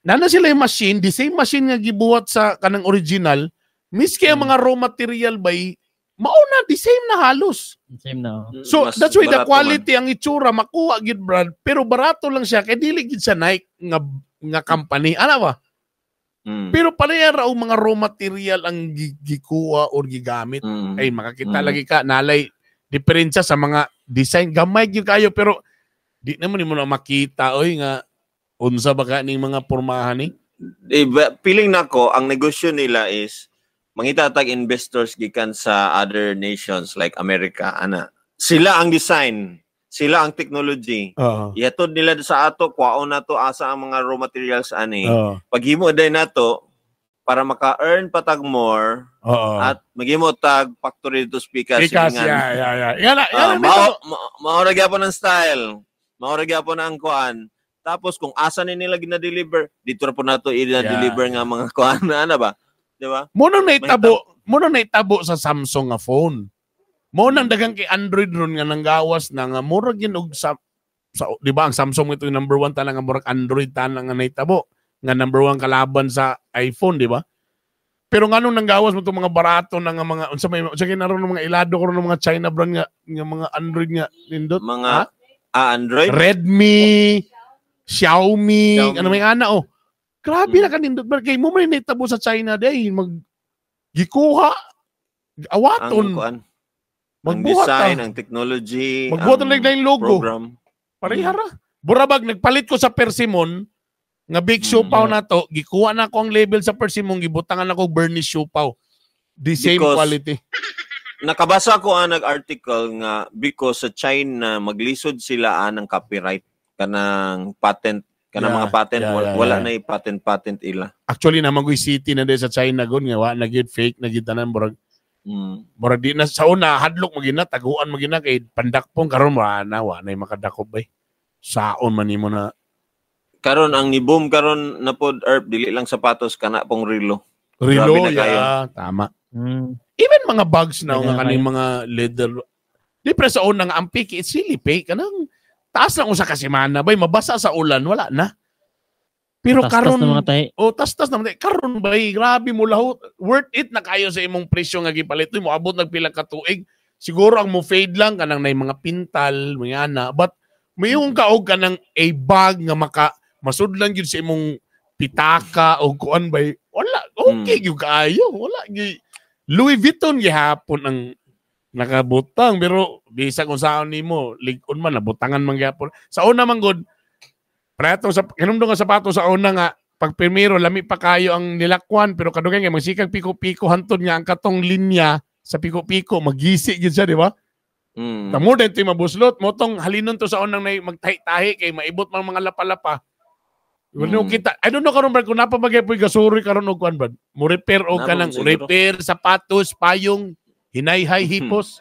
Nana sila yung machine, the same machine nga gibuhat sa kanang original, miski ang mga raw material bay mao na the same na halos. Same na. oh. So Mas that's why the barato man. quality ang itsura makuha gyud brad, pero barato lang siya kay dili gyud sa Nike nga nga company. Ana ba? Pero pareha ra og mga raw material ang gikuha or gigamit. Ay makakita lagi ka nalay diferensya sa mga design gamay gyud kayo pero di naman nimo na makita oy nga unsa ba ka ning mga pormahan ni. Eh, feeling nako ang negosyo nila is mangita tag investors gikan sa other nations like America ana. Sila ang design, sila ang technology. Oo. Ihatod nila sa ato, kwaon nato asa ang mga raw materials ani. Oo. Paghimo day nato para maka-earn pa tag more Oo. at maghimo tag factory to speakers. Because silingan. yeah. Yan na, yan Ah, na mao ra gyapon ang style. Mao ra gyapon ang kuan. Tapos kung asa ni nila gina-deliver, dito ra po nato i-deliver nga mga kuan na ana ba? Di ba? Mo nang naitabo sa Samsung nga phone. Mo nang daghang kay Android ron nga nanggawas na nga murag yun og sa di ba ang Samsung ito yung number one tanan nga murag Android tanan nga naitabo nga number one kalaban sa iPhone, di ba? Pero nganong nanggawas mo itong mga barato na nga mga unsa may unsa kay naron ng mga ilado karon ng mga China brand nga nga mga Android nga nindot Mga Ha? Android. Redmi, Xiaomi, Xiaomi. ano may ana oh. Grabe na kanindot ba kay mo man naitabo sa China day mag gikuha Ang awaton kuan, ang magbuhat design, ta. ang technology, Magbuhat ang na lang logo. program. Parehara. Burabag nagpalit ko sa Persimmon nga big siopaw na to, gikuha na ako ang label sa Persimmon, gibutangan ako Bernie siopaw. The same Because- quality. Nakabasa ko ang nag-article nga because sa China maglisod sila anang copyright kanang patent kanang Yeah, mga patent yeah, wala, yeah, wala yeah. na patent patent ila. Actually naman ko'y city na din sa China gon nga wa na gyud fake na gyud tanan murag murag di na sa una hadlok magina taguan magina kay pandakpong karon wa na makadakop bay. Saon man nimo na Karon ang ni-boom karon na pod Erp, dili lang sapatos kana pong relo. Relo, yeah, tama. Even mga bags na nga kaning mga leather. Di pre sa una nga ang piki, it's really fake. Kanang taas lang usa ka semana bay mabasa sa ulan, wala na. Pero tas, karon oh tas-tas na mga karon bay grabe mo laho, worth it na kayo sa imong presyo nga gipalit mo abot nagpila ka tuig. Siguro ang mo fade lang kanang nay mga pintal, mga ana, but mayong kaog kanang a bag nga maka masudlan gyud sa imong pitaka o kuan bay wala okay gyud kaayo, wala gyud Louis Vuitton gihapon ang nakabutang pero bisag kung saan nimo lig-on man nabutangan man gihapon. Sa una man gud prato sa hinumdum nga sapatos sa una nga pag primero lami pa kayo ang nilakwan pero kadugay nga magsikag piko-piko hantod nga ang katong linya sa piko-piko magisi gyud siya, di ba? Tamo din to'y mabuslot mo tong halinon to sa unang nay magtahi-tahi kay maibot man mga lapa-lapa. Wala kita. I don't know karon brad kung napabagay po'y gasuri karon og kuan brad. Mo repair og kanang repair sapatos, payong, hinayhay hipos.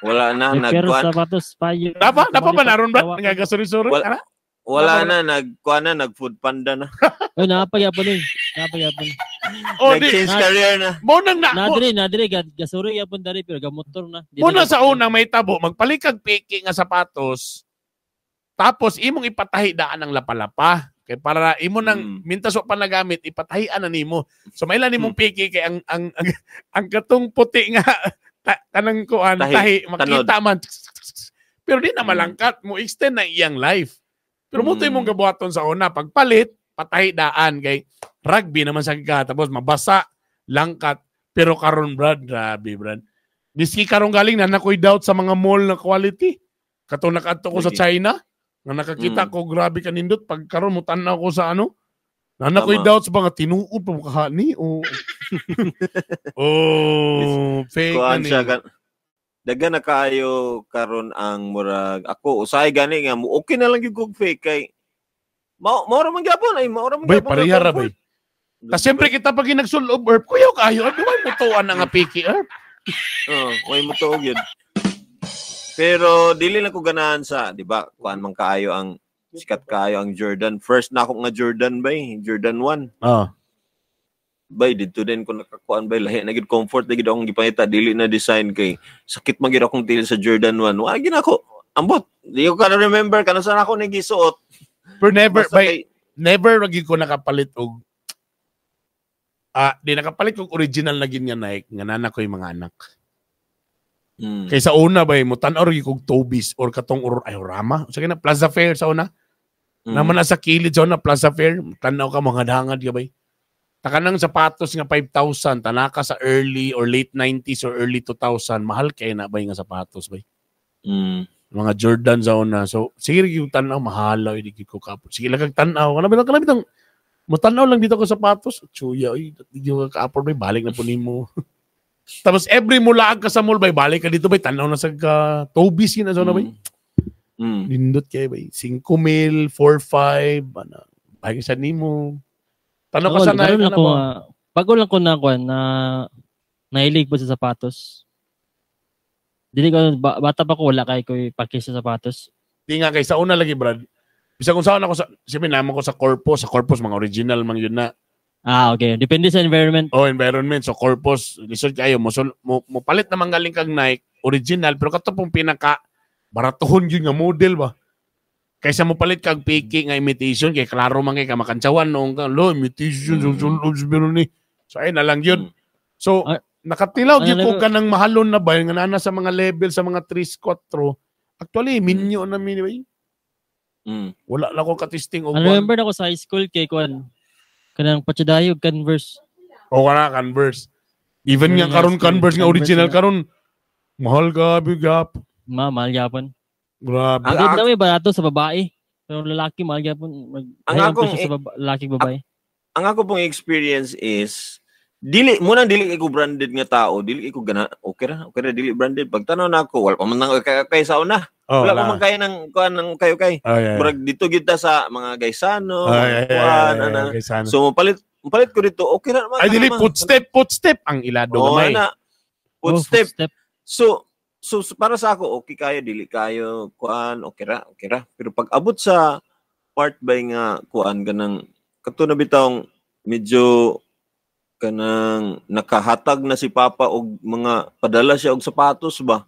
Wala na nagkuan sapatos, payong. Napa ba naron brad nga gasuri-suri? Wala na nagkuan na nag food panda na. Oh, napagyapon eh. Napagyapon. Oh, nag-change career na. Mo nang na. Nadre gasuri gyapon diri pero gamotor na. Mo na sa unang may tabo magpalikag piki nga sapatos. Tapos imong ipatahi daan ang lapalapa. Kay para imo nang mintas pa nagamit ipatahian na nimo. So maila nimong piki kay ang katong puti nga kanang kuan tahi makita man. Pero di na malangkat mo extend na iyang life. Pero mo imong gabuhaton sa una pagpalit patahi daan kay rugby naman sa ka tapos mabasa langkat pero karon brad grabe brad. Miski karon galing na nakoy doubt sa mga mall na quality. Katong nakaadto ko sa China nga nakakita ko grabe kanindot pag karon mo tan-aw ko sa ano nana ko'y doubts ba nga tinuod pa makahani o oh fake kuan siya daga na kaayo karon ang murag ako usahay gani nga mo okay na lang gyud kog fake kay mao ra man gyapon ay mao ra man gyapon bay pareha ra bay. Ta siyempre kita pag nagsulob Erp kuyaw kaayo ay way mutuan na nga piki Erp. Oh, way mutuo gyud. Pero dili lang ko ganahan sa, di ba? Kuan man kaayo ang sikat kaayo ang Jordan. First na ako nga Jordan bay, Jordan 1. Bay didto din ko nakakuan bay lahi na gid comfort na gid akong gipangita dili na design kay sakit man gid akong til sa Jordan 1. Wa gid ako ambot. Di ko kana remember kanu saan ako nagisuot. Pero never basta bay, never ra gid ko nakapalit og di nakapalit og original na gid nga Nike nga nana ko yung mga anak. Kay sa una bay mo tan-aw ra kog Tobis or katong or ay Rama. Sa kina Plaza Fair sa una. Naman na sa kilid sa una Plaza Fair, tan-aw ka mga hangad ka bay. Takanang sapatos nga 5,000 tanaka sa early or late 90s or early 2000, mahal kay na bay nga sapatos bay. Mga Jordan sa una. So sige gyud tan-aw mahal ay di ko kapot. Sige lang kag tan-aw. Kana bitang mo tan-aw lang dito ko sapatos. Chuya oy, di ko ka-afford bay balik na po nimo. Tapos every mulaag ka sa mall bay balik ka dito bay tan-aw na sa Tobis yun na sa bay. Nindot kay bay 5 mil, 4 5 ana. Balik sa nimo. Tan-aw ka sa na ako, bago lang ko na kuan na nahilig po sa sapatos. Dili ko bata pa ko wala kay ko paki sa sapatos. Di nga kay sa una lagi brad. Bisag kung saan ako sa siyempre naman ko sa Corpus mga original man yun na. Ah, okay. Depende sa environment. Oh, environment. So, Corpus, lisod kayo. Mo palit naman galing kag Nike, original, pero kato pong pinaka baratuhon yun nga model ba? Kaysa mo palit kag piki nga imitation, kay klaro man kay kamakantsawan noong ka, lo, imitation, pero ni. So, ay na lang yun. So, nakatilaw yun ko ka ng mahalon na ba, yung nga na sa mga level, sa mga 3, 4. Actually, minyo na minyo. Wala lang ko katisting. I remember na ko sa high school kay Kwan. Kanang patsadayog Converse. O kana Converse. Even nga karon Converse nga original karon mahal ka bigap. Mahal gyapon. Grabe. Ang dami barato sa babae. Pero lalaki mahal gyapon. Ang akong sa lalaki babae. Ang ako pong experience is dili mo nang dili ko branded nga tao, dili ko gana okay ra dili branded. Pag tan-aw nako wala pa man nang kay sa una. Oh, wala pa man kaya ng kuan ng kayo-kay. Oh, yeah, yeah. Murag dito gid ta sa mga Gaisano, kuan ana. So mopalit ko dito, okay ra naman. Ay dili footstep ang ilado gamay. Oh, footstep. So para sa ako okay kayo dili kayo kuan okay ra. Pero pag abot sa part ba nga kuan kanang kato na bitawng medyo kanang nakahatag na si Papa og mga padala siya og sapatos ba.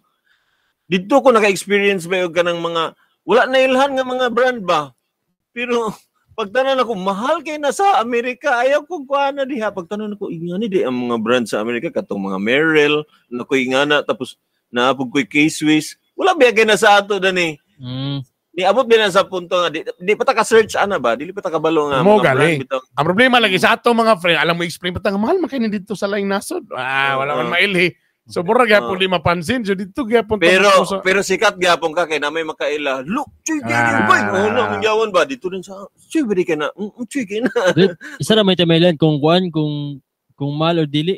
Didto ko naka-experience ba og kanang mga wala na ilhan nga mga brand ba. Pero pagtanan ako mahal kay na sa Amerika, ayaw ko kuan na diha. Pagtanan ako ingani di ang mga brand sa Amerika katong mga Merrell, nakoy ingana tapos naapog ko'y K-Swiss. Wala biya kay na sa ato dani. Niabot din na sa punto nga di pa ta ka search ana ba, dili pa ta kabalo nga Mo mga brand gali. bitaw. Ang problema lagi sa ato mga friend, alam mo explain pa ta nga mahal man kay ni didto sa laing nasod. Ah, wala man mailhi. So mura gyapon di mapansin. So didto gyapon ta Pero pero pero sikat gyapon ka kay na may makaila. Look, chuy kay Ah. bay. Oh, na mangyawan ba dito din sa chuy bari ka na. Chuy kay na. Isa ra may timeline kung kuan kung mahal or dili.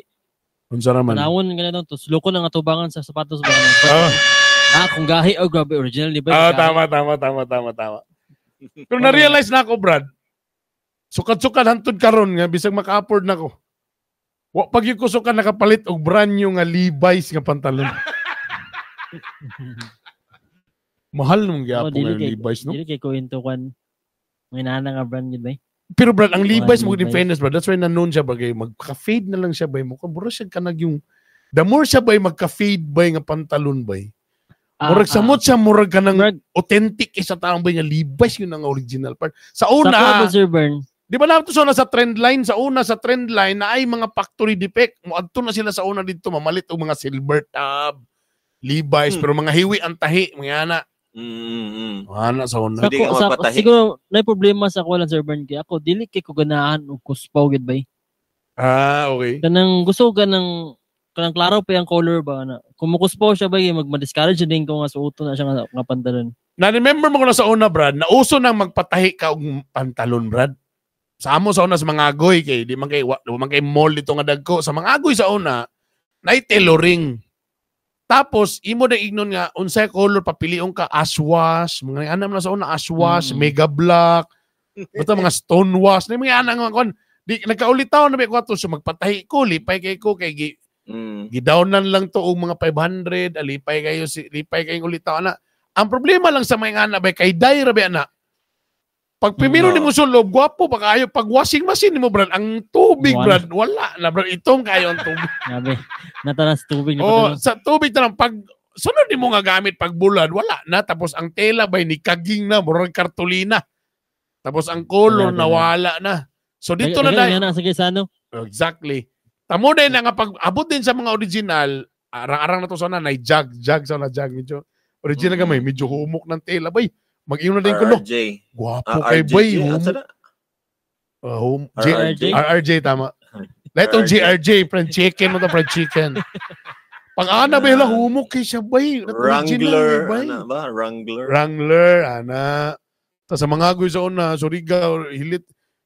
Unsa ra man? Tanawon ka na to, loko na nga tubangan sa sapatos ba. Ah, Ah, kung gahi oh grabe original di ba? ah, Gahi. tama tama tama tama tama. Pero na-realize na ako, Brad. Sukad-sukad hantod karon nga bisag maka-afford na ko. Wa pag yung kusukan nakapalit og brand new nga Levi's nga pantalon. Mahal nung Oh, gyapon dili nga kay Levi's, no? Dili kay ko into kwan. May nana nga brand yun ba? Pero Brad, ang Levi's mo Levi's. in fairness, Brad, that's why na-known siya bagay magka-fade na lang siya bay mo. Mura siya kanag yung the more siya bay magka-fade bay nga pantalon bay. Ah, Murag samot siya murag kanang Murag- authentic isa taong bay nga Levi's yun ang original part. Sa Sa una, ako, Sir Bern. di ba na ito sa trend line, sa una sa trend line na ay mga factory defect. Moadto na sila sa una dito mamalit og mga silver tab, Levi's, pero mga hiwi ang tahi, mga ana. Ana sa una. Sa Hindi ako, ka sa, magpatahi. siguro na problema sa ako lang Sir Bern kay ako dili kay ko ganahan og kuspaw gid bay. Ah, okay. Kanang gusto ko kanang kanang klaro pa yung color ba na. Kung mukuspaw siya ba mag ma-discourage din ko nga suoton na siya nga pantalon. Na-remember mo ko na sa una, Brad, na uso nang magpatahi ka og pantalon, Brad. Sa amo sa una sa mga agoy kay di man kay wa, di man kay mall dito nga dagko sa mga agoy sa una nay tailoring. Tapos imo na ignon nga unsay color papilion ka aswas, mga anam na sa una aswas, mega black, basta mga stone wash, na mga anang mga kon. Di nagkaulitaw na ba ko ato so magpatahi ko lipay kay ko kay gi, gidownan lang to og mga 500, alipay kayo si lipay kayong ulitaw na. Ang problema lang sa mga ana bay kay dai ra ba ana. Pag primero nimo sulob, gwapo pa kayo pag washing machine nimo brad, ang tubig Wala. brad, wala na brad, itong kayo ang tubig. Grabe. Natanas tubig na Oh, oh, sa tubig na lang pag sunod nimo nga gamit pag bulad, wala na tapos ang tela bay ni kaging na murag kartulina. Tapos ang color Wala na. nawala na. So dito na dai na sa Gisano. Exactly. Tamo din na nga pag abot din sa mga original, arang-arang na to sana nay jag jag sa na jag medyo original gamay medyo humok ng tela bay. Mag-iyon na din ko no. RRJ. Gwapo Ah, kay RJJ. bay. Asa Humok. na? RRJ. RRJ. RRJ tama. Letong RRJ. GRJ, fried chicken mo to fried chicken. Pag ana bay lang humok kay siya bay. Original Wrangler. ni bay. Ana ba? Wrangler. Wrangler, ana. Ta sa mga agoy sa una, Surigao, hilit.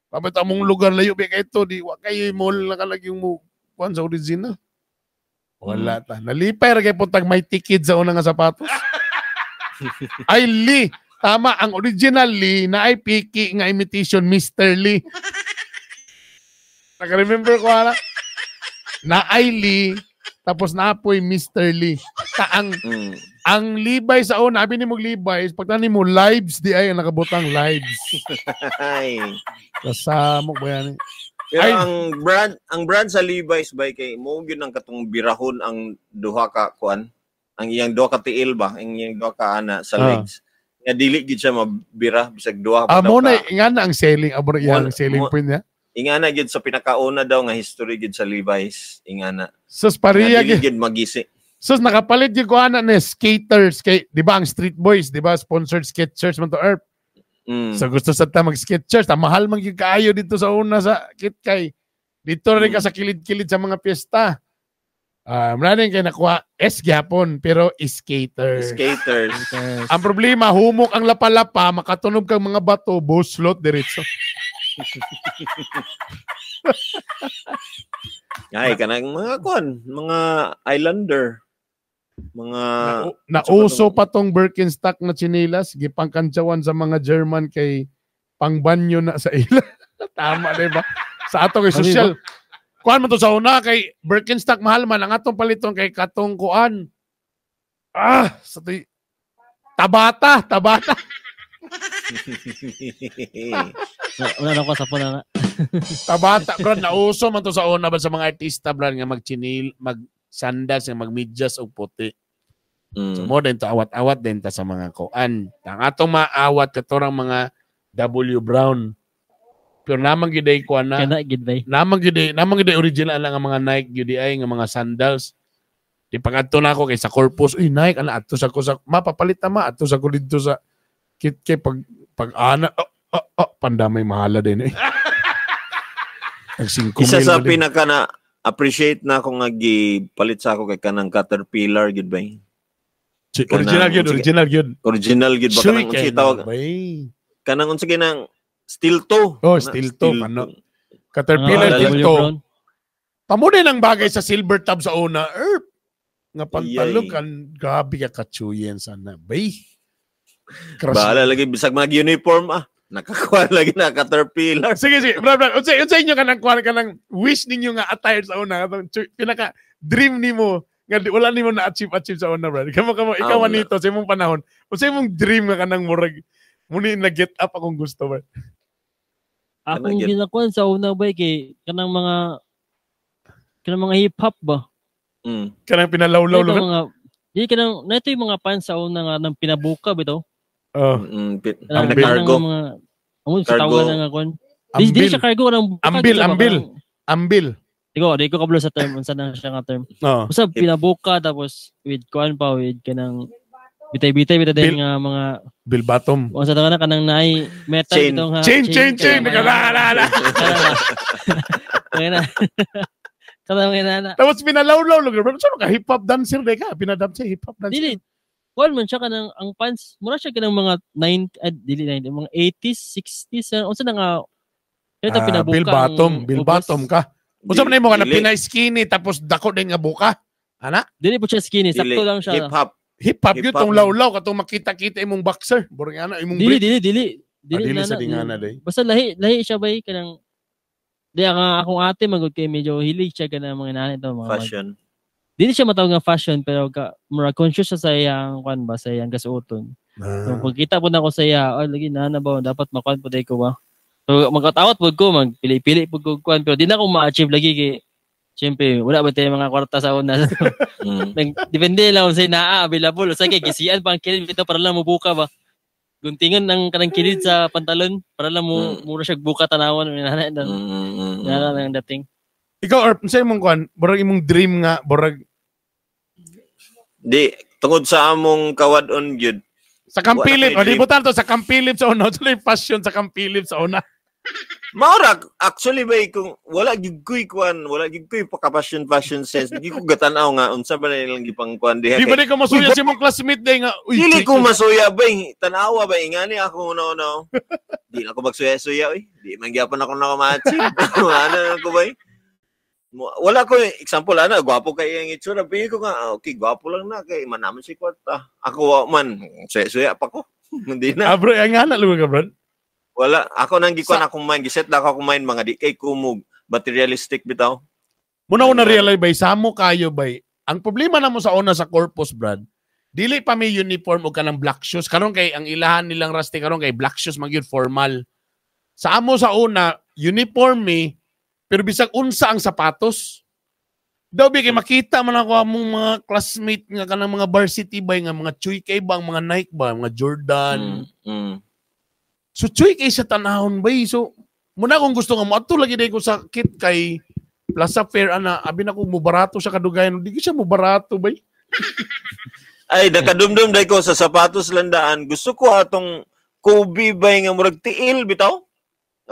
Pabit among lugar layo ba kay ito, di wa kayo mall na kalag yung mo kuan sa original. Wala ta. Nalipay ra kay puntag may tikid sa una nga sapatos. Ay Lee, tama ang original Lee na ay piki nga imitation Mr. Lee. Naka-remember ko ala. Na ay Lee tapos naapoy Mr. Lee. Ta ang ang Levi's sa una, abi nimo Levi's, pagtanim mo lives di ay ang nakabutang lives. Ay. Kasamok ba yan? Eh? Pero Ay. ang brand sa Levi's bay kay mo gyud ang katong birahon ang duha ka kuan, ang iyang duha ka tiil ba, ang iyang duha ka ana sa legs. Nga dili gyud siya mabira bisag duha pa Ah, daw mo na ka. nga na ang selling abo iyang selling point niya. Ingana gyud sa pinakauna daw nga history gyud sa Levi's, ingana. Sus Nga pareha dili gyud. gyud magisi. Sus nakapalit gyud ko ana ni skaters kay di ba ang Street Boys, di ba sponsored Skechers man to Earth. So gusto sa ta mag Skechers, ta mahal man gyud kaayo dito sa una sa Kitkay. Dito rin ka sa kilid-kilid sa mga piyesta. Ah, muna din kay nakuha S gyapon pero skaters. Skaters. Ang problema, humok ang lapalapa, makatunog kang mga bato, buslot diretso. Ay kanang mga kuan, mga islander. Mga Nauso pa tong Birkenstock na tsinelas, gipangkantsawan sa mga German kay pangbanyo na sa ila. Tama, di ba? Sa ato kay Mali social. Kuan man to sa una kay Birkenstock mahal man ang atong paliton kay katong kuan. Ah, sa tuy Tabata, Tabata. Wala na ko sa puna na. Tabata, brad, nauso man to sa una ba sa mga artista, brad, nga magchinil, mag-sandas, nga magmedyas og puti. So mo din to awat-awat din ta sa mga kuan. Ang atong maawat katorang mga W Brown. Pero namang gyud ay kuan na. Kana gid bay. Namang gyud original lang ang mga Nike gyud ay nga mga sandals. Di pag adto na ako kay sa Corpus, uy Nike ana adto sa ko sa mapapalit na ma adto sa ko didto sa kit kay pag ana pandamay mahala din eh. Nag 5 Isa sa pinaka na appreciate na ako nga gipalit sa ako kay kanang Caterpillar gyud bay. Original gyud, original gyud. Original gyud ba kanang unsa tawag? Kanang unsa kinang steel toe. Oh, steel toe kano. Caterpillar steel toe. Pamo din ang bagay sa silver tab sa una. Erp. Nga pantalon kan grabe ka katsuyen sana bay. Bahala lagi bisag mag uniform ah. Nakakuha lagi na Caterpillar. Sige, brad. Unsa inyo kanang kuha kanang wish ninyo nga attire sa una, pinaka dream nimo nga wala nimo na achieve sa una, brad. Kamo ikaw anito sa imong panahon. Unsa imong dream nga kanang murag muni na get up akong gusto, brad? Akong ginakuan sa una bay kay kanang mga hip hop ba. Kanang pinalawlaw lang. Di kanang nato yung mga pants sa una nga nang pinabuka bitaw. Ang cargo. Amon sa tawag na nga kon. Di siya cargo kanang ambil. Di ko kablo sa term unsa na siya nga term. Basta pinabuka tapos with kuan pa with kanang bitay-bitay bitay din nga mga bill bottom. Unsa ta kana kanang naay metal bitong ha. Chain chain. Kana. Kana. Tapos pinalawlaw lugar. Bro, ka hip hop dancer de ka, pinadam siya hip hop dancer. Dili. Kuan man siya kanang ang pants, mura siya kanang mga 9 dili 9, mga 80s, 60s, unsa na nga ito pinabuka. Bill bottom ka. Unsa man nimo kana pina-skinny tapos dako din nga buka? Ana? Dili po siya skinny, sakto lang siya. Hip hop. Hip hop gyud tong lawlaw katong makita-kita imong boxer. Burang ana imong brief. Dili. Dili sa dingana day. Basta lahi siya bay kanang di ang akong ate magud kay medyo hilig siya kanang mga nanay to mga fashion. Dili siya matawag nga fashion pero mura conscious siya sa iyang kuan ba sa iyang kasuoton. So pagkita po na ako sa iya, oh lagi na ba dapat makuan po day ko ba. So magkatawat pud ko magpili-pili pud ko kuan pero di na ako ma-achieve lagi kay syempre wala ba tayo mga kwarta sa una. Depende lang sa naa available sa kay gisian pa ang kilid dito para lang mobuka ba. Guntingan ang kanang kilid sa pantalon para lang mo mura siya buka tanawon na na dating. Ikaw or sa imong kuan, burag imong dream nga burag di tungod sa among kawad-on gyud. Sa Kampilip, o di butan to sa Kampilip sa una, sa fashion sa Kampilip sa una. Maura actually bay kung wala gyud koy kuan, wala gyud koy paka-fashion sense. Di ko gatan-aw nga unsa ba na ilang gipangkuan diha. Di ba di ko masuya sa imong classmate day nga uy. Dili ko masuya bay, tan-awa bay ingani ako no. Di na ko magsuya-suya oy. Di man gyapon ako na ma-achieve. Ano ko bay? Wala ko example ana gwapo kay ang itsura pero ko nga okay gwapo lang na kay man naman si kwarta. Ako wa man suya-suya pa ko. Hindi na. Bro, ang ana lugar ka bro. Wala ako nang gikuan akong mind giset na ako akong mind mga di kay kumug materialistic bitaw. Muna ko na realize bay samo kayo bay. Ang problema namo sa una sa corpus brad. Dili pa may uniform og kanang black shoes karon kay ang ilahan nilang rusty karon kay black shoes man gyud formal. Sa amo sa una uniform mi pero bisag unsa ang sapatos. Daw bi kay makita man ako among mga classmate nga kanang mga varsity bay nga mga Chuy kay ba ang mga Nike ba mga Jordan. So Chuy kay sa tanahon bay. So muna akong gusto nga moadto lagi day ko sa kit kay Plaza Fair ana abi na ko mubarato sa kadugayan. Di siya mubarato bay. Ay nakadumdum day ko sa sapatos landaan. Gusto ko atong Kobe bay nga murag tiil bitaw.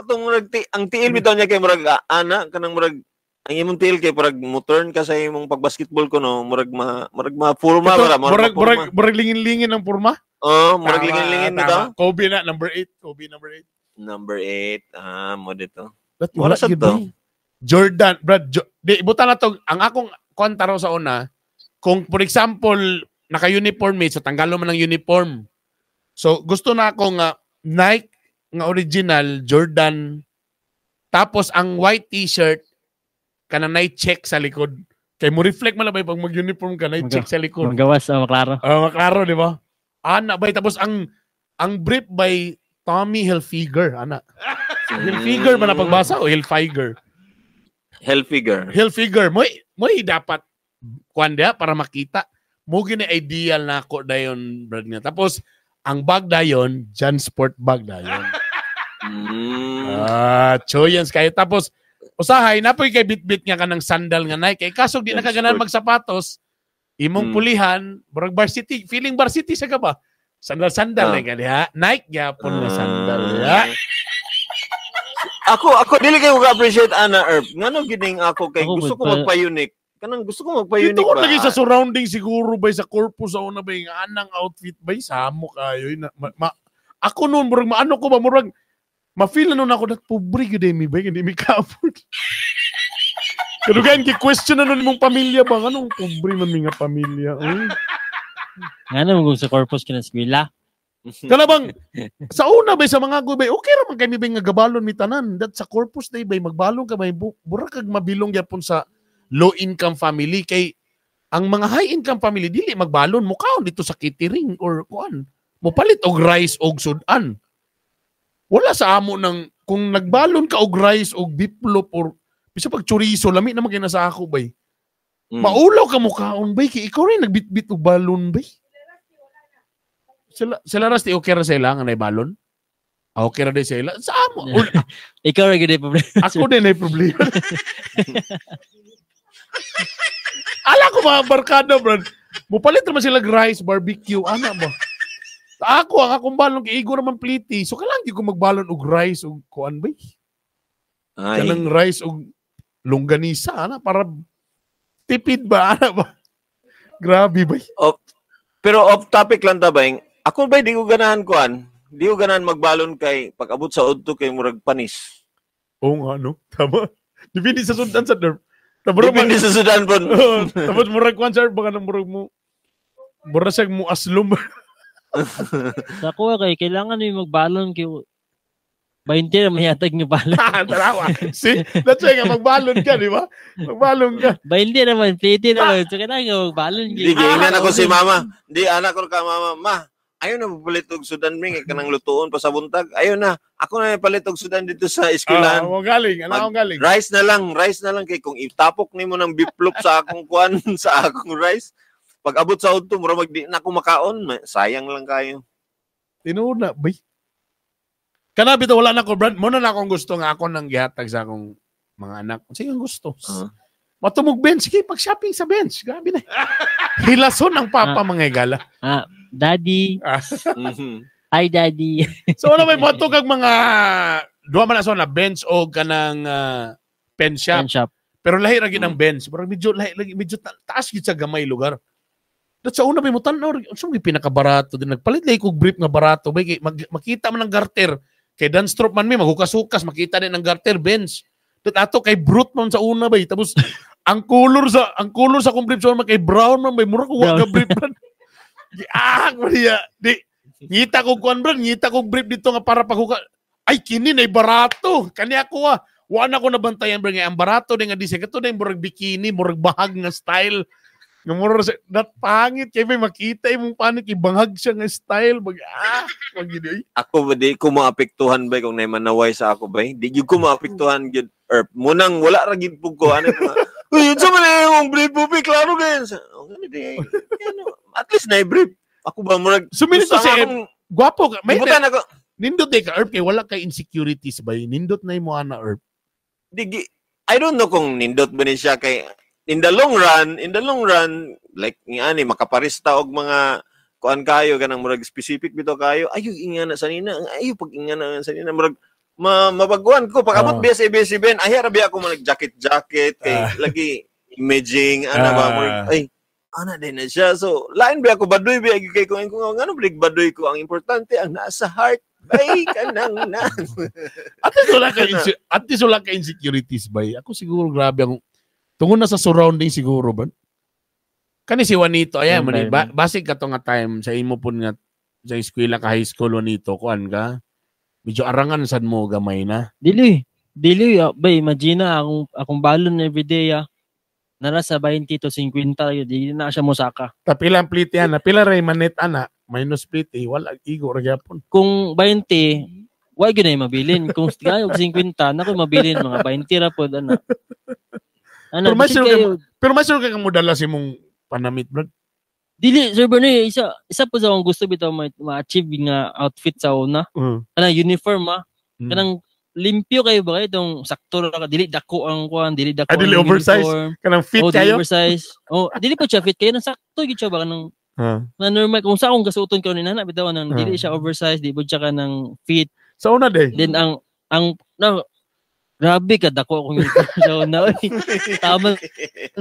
Atong murag ang tiil bitaw niya kay murag ana kanang murag ang imong tiil kay murag mo turn ka sa imong pagbasketball ko no murag ma forma bara murag lingin-lingin ang forma. Oh, murag lingin-lingin bitaw. Kobe na number 8, Kobe number 8. Number 8. Ah, mo dito. Wala sa to. Jordan, brad, di buta na to ang akong kwanta raw sa una. Kung for example naka-uniform eh, so tanggalon man ang uniform. So gusto na ako nga Nike nga original Jordan tapos ang white t-shirt kana nay check sa likod kay mo reflect man lang bay pag mag-uniform ka nay check sa likod magawas maklaro. Maklaro di ba ana bay tapos ang Ang brief by Tommy Hilfiger, ana. Hilfiger ba na pagbasa o Hilfiger? Hilfiger. Hilfiger moy moy dapat kuan diha para makita. Mo gini ideal na ako dayon brad nga. Tapos ang bag dayon, Jansport bag dayon. Ah, choyens kayo. Tapos usahay napoy kay bitbit nga kanang sandal nga Nike. Kay kasog di na ka ganahan magsapatos, imong pulihan, murag varsity, feeling varsity sa ka ba? Sandal-sandal ka diha. Nike gyapon nga sandal diha. Ako dili kayo ka-appreciate ana Erp. Ngano gining ako kay gusto ko magpa-unique. Kanang gusto ko magpa-unique ba. Dito lagi sa surrounding siguro bay sa corpus sa una bay nga anang outfit bay samo kayo na, ako noon murag maano ko ba murag ma-feel na noon ako dat pobre gyud mi bay hindi mi ka-afford. Kadugayan gi-question na noon imong pamilya ba nganong pobre man mi nga pamilya. Ngano mo sa corpus kina eskwela? Kana bang sa una bay sa mga gubay okay ra man kay mi bay nga gabalon mi tanan that sa corpus day bay magbalon ka bay murag kag mabilong gyapon sa low income family kay ang mga high income family dili magbalon mukaon dito sa catering or kuan mopalit og rice og sudan. Wala sa amo nang kung nagbalon ka og rice og biplop or bisa pag chorizo lami naman kay nasa ako bay. Maulaw ka mukaon bay kay ikaw rin nagbitbit og balon bay. Sila Rusty, okay ra sila nga balon? Okay ra din sila. Sa amo. Ikaw ra gid problema. Ako din ay problema. Ala ko mga barkada, bro. Mupalit naman sila rice, barbecue, ana ba? Ako, ang akong balon, kay igo naman pliti. So, kailangan di ko magbalon og rice og kuan bay. Kanang rice og longganisa, ana, para tipid ba, ana ba? Grabe ba? Oh, pero off topic lang ta ba, ako ba di ko ganahan kuan? Di ko ganahan magbalon kay pag abot sa udto kay murag panis. Oo nga no. Tama. Depende sa sundan sa derp. Depende sa sudan pon. Tapos murag kuan sir baka nang murag mo murag siya mo aslom. Sa ako kay kailangan mi magbalon kay 20 na mayatag nga balon. Tarawa. See? That's why nga magbalon ka, di ba? Magbalon ka. 20 naman, 20 naman. So kailangan magbalon. Di giingnan ako si mama. Di anak ko ka mama, ma. Ayaw na papalit og sudan ring kanang lutuon pa sa buntag. Ayaw na. Ako na palit og sudan dito sa eskwelahan. Oh, galing. Ano galing? Rice na lang kay kung itapok nimo ng biplop sa akong kuan, sa akong rice. Pag abot sa udto, mura mag di na ako makaon, sayang lang kayo. Tinuod na, bay. Kana bitaw wala na ko brand. Mo na akong gusto nga ako nang gihatag sa akong mga anak. Sige ang gusto. Matumog bench, sige pag-shopping sa bench. Grabe na. Hilason ang papa mga higala. Daddy. Hi, Daddy. So, ano may moto kag mga duha man na so na bench o kanang pen shop. Pen shop. Pero lahi ra gid ang bench. Pero medyo lahi lagi medyo taas gid sa gamay lugar. Dat sa una may mo tan-aw unsa may pinakabarato din nagpalit lay kog brief nga barato bay makita man ang garter. Kay Danstrop man mi maghukas-hukas makita din ang garter bench. Dat ato kay brute man sa una bay tapos ang color sa akong brief sa una kay brown man bay mura ko wa ka brief man. Ah, Maria, di ngita ko kuan bro, ngita ko brief dito nga para paghuka. Ay kini nay barato. Kani ako ah. Wa na ko nabantayan bro nga ang barato din nga design kato din murag bikini, murag bahag nga style. Nga murag dat pangit kay may makita imong panit ibanghag siya nga style bag wag gid. Ako ba di ko maapektuhan ba kung nay manaway sa ako ba? Di gyud ko maapektuhan gyud erp. Munang wala ra gyud pug ko ano. Uy, unsa man imong brief po, klaro gayun. Di at least na brief. Ako ba murag suminit to si gwapo ka. May ako. Nindot day ka erp kay wala kay insecurities ba? Nindot na imo ana erp. Di I don't know kung nindot ba ni siya kay in the long run like ngani makaparista og mga kuan kayo kanang murag specific bitaw kayo. Ayo ingana sa nina, ayo pag ingana sa nina murag mabaguan ko pag abot biya sa ABS-CBN ay ra biya ako manag jacket kay lagi imaging ana ba murag ay ana din na siya. So lain biya ako baduy biya kay kung ngano blig baduy ko ang importante ang nasa heart bay kanang na. At least wala ka insecurities bay. Ako siguro grabe ang tungod na sa surrounding siguro ba. Kani si Juanito ayan man basig ka to nga time sa imo pud nga sa eskwela ka high school Juanito kuan ka. Medyo arangan sad mo gamay na. Dili. Dili bay imagine na akong balon everyday ah. Nara sa 20 to 50 yun, di na siya mosaka. Tapila ang plite ana, pila ray manet ana, minus plite, wala igo ra gyapon. Kung 20, why gyud na mabilin? Kung og 50, nako mabilin mga 20 ra pod ana. Ana, Pero may bisag sure kayo, Pero mas sure ka kang modala sa imong panamit, bro. Dili, Sir Bernie, isa po sa akong gusto bitaw ma-achieve nga outfit sa una. Kanang uniform ah. Kanang limpyo kayo ba kayo itong sakto ra ka dili dako ang kuan, dili dako. Ah, dili ang oversize? uniform. Kanang fit Oh, dili kayo? oversize. Oh, dili po siya fit kayo nang sakto gyud siya ba kanang na normal kung sa akong gasuoton karon ni nana bitaw nang dili siya oversize, di po siya kanang fit. Sa una day. Then ang no, grabe ka dako akong uniform sa una. Oy. Tama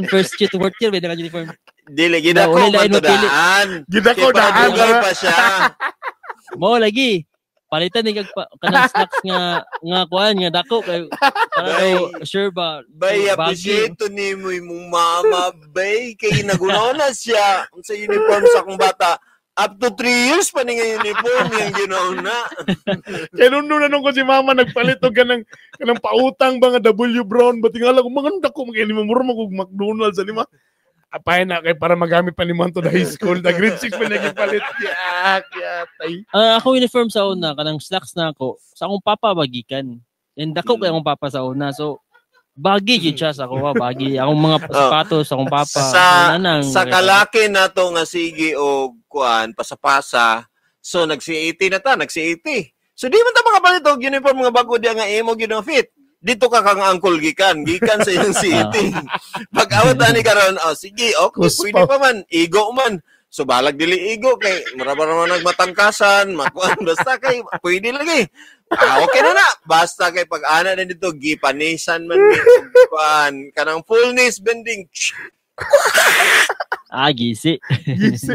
first year to fourth year may naka uniform. Dili gid ako Wala, lain man to mapili. daan. Gidako Kay daan. padugay pa siya. Mao lagi. Palitan ni kag kanang snacks nga nga kuan nga dako kay para daw sure ba Bay, baggy. appreciate to ni mo imong mama, bay. Kay nagunaw na siya sa uniform sa akong bata. Up to 3 years pa ni nga uniform yung ginaw na. Kaya nung na nung ko si mama nagpalit og kanang kanang pautang ba nga W Brown ba tingala ko mga dako mga ni mura mo kog McDonald's ani ma. Apay na kay para magamit pa ni Manto na high school, na grade 6 pa niya gipalit. Yak, yatay. Ako uniform sa una kanang slacks na ako sa akong papa bagikan. And dako kay akong papa sa una. So baggy gyud siya sa ako, baggy akong mga sapatos sa akong papa. Sa kalaki na to nga sige og kuan pasapasa. So nag C80 na ta, nag C80. So di man ta makapalit og uniform nga bago diya nga imo gyud ang fit. Dito ka kang uncle gikan, gikan sa iyong C80. Pag awat ani karon, oh sige, okay, Kuspa. pwede pa man, igo man. So balag dili igo kay mura ba naman nagmatangkasan, makuan basta kay pwede lagi. Ah, okay na na. Basta kay pag ana na dito gipanisan man ni og kuan kanang full knees bending. Ah, gisi. Gisi.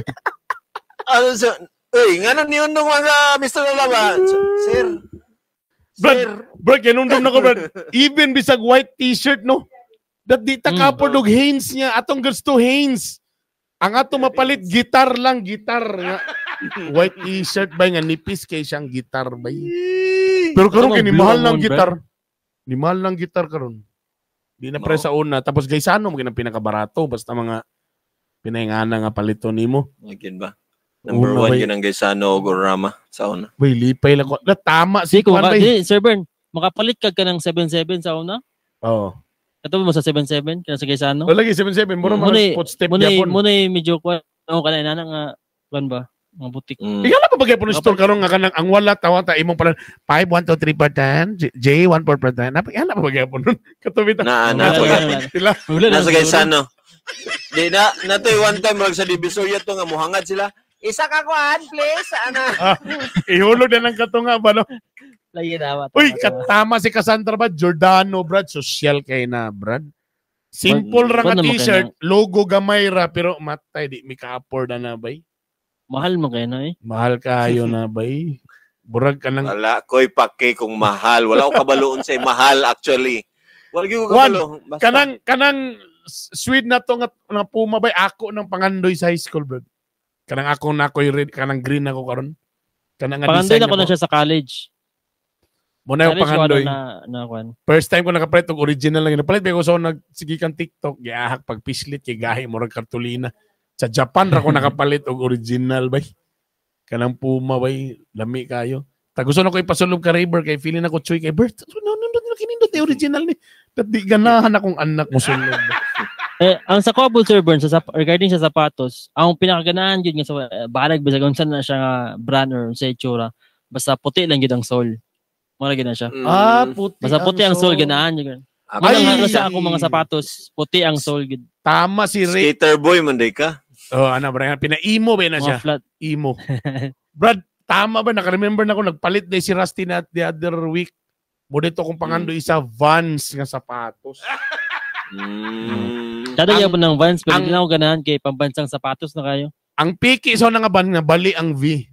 Ano sa Uy, nga na niyon nung mga Mr. Lalaban. Sir. Brad, Sir. Bro, kinundom na ko, Brad. Even bisag white t-shirt, no? That di ta kapod og Hanes niya. Atong gusto Hanes. Ang ato mapalit, gitar lang, gitar nga. White t-shirt ba nga nipis kay siyang gitar ba? Pero karon Ito kay ni bang mahal blue ng ang gitar. Ni mahal ng gitar karon. Di na pre No. sa una. Tapos gaysano mo ginang pinakabarato basta mga pinahingana nga palito nimo. Again ba? Number Una one ba yun ang Gaisano o Rama sa una. Bay lipay lang ko. Na, tama si Di ko Kwan maka, bay. di, Sir Bern, makapalit ka ng 77 sa una? Oo. Kato mo sa 77 kana sa Gaisano? Wala lagi 77 mura Muna mga footstep Muna gyapon. muna medyo kuan. Oh, kana nana nga kuan ba? Mga butik. Ikaw na pa ba gyapon store karon nga kanang ang wala tawa ta imong pala 5 1 2 3 4 10 J 1 4 4 10. Napa na pa ba gyapon nun? Katubi ta. Na, na, Wala, pag- wala, wala. Sila. Wala na Nasa siguro. Gaisano. Di na, natoy one time rag sa Divisoria to nga muhangad sila. Isa ka kuan, please. Ana. Ihulog na lang katunga ba no? Lagi tama. Uy, tama, tama. katama si Cassandra ba? Giordano, Brad. Social kay na, Brad. Simple ra Wala nga naman t-shirt, logo gamay ra, pero matay, di mi ka-afford na na, bay. Mahal mo kayo na eh. Mahal kayo na, bay. Burag ka ng... Wala ko'y pake kung mahal. Wala ko kabaloon sa mahal actually. Wala gyud ko Juan, kabalo. Basta. Kanang sweet na to nga puma, bay. Ako ng pangandoy sa high school, Brad. Kanang ako na ako'y red, kanang green ako karon. Kanang nga Pangandoy design na ko na niya siya sa college. po. Muna yung College ko ano pangandoy. na kuan. First time ko nakapalit og original lang. Napalit ko sa nagsige kang TikTok, giahak pag pislit kay gahi murag kartulina. Sa Japan ra ko nakapalit og original bay. Kanang Puma bay, lami kayo. Ta gusto na ko ipasulog ka River kay feeling na ko chuy kay Bert. No no no, no kinindot ni original ni. Tat di ganahan akong anak mo sulod. Eh, ang sa Cobble Sir Bern, regarding sa sapatos, ang pinakaganahan yun nga sa balag bisag unsa na siya nga brand or sa itsura, basta puti lang gyud ang sole. Mura gyud na siya. Ah, puti. Basta puti ang sole ganahan yun. Ako, Muna Ay! nga sa ako mga sapatos, puti ang sole gyud. Tama si Ray. Skater boy man day ka. Oh, ano bro, pinaimo ba na siya? Mga flat. Imo. Brad, tama ba? Naka-remember na ko, nagpalit na si Rusty na the other week. Mo dito kong pangando isa Vans nga sapatos. Kada Ang- gyapon ng Vans, pero ang- di na ako ganahan kay pambansang sapatos na kayo. Ang piki sa nga ban nga bali ang V.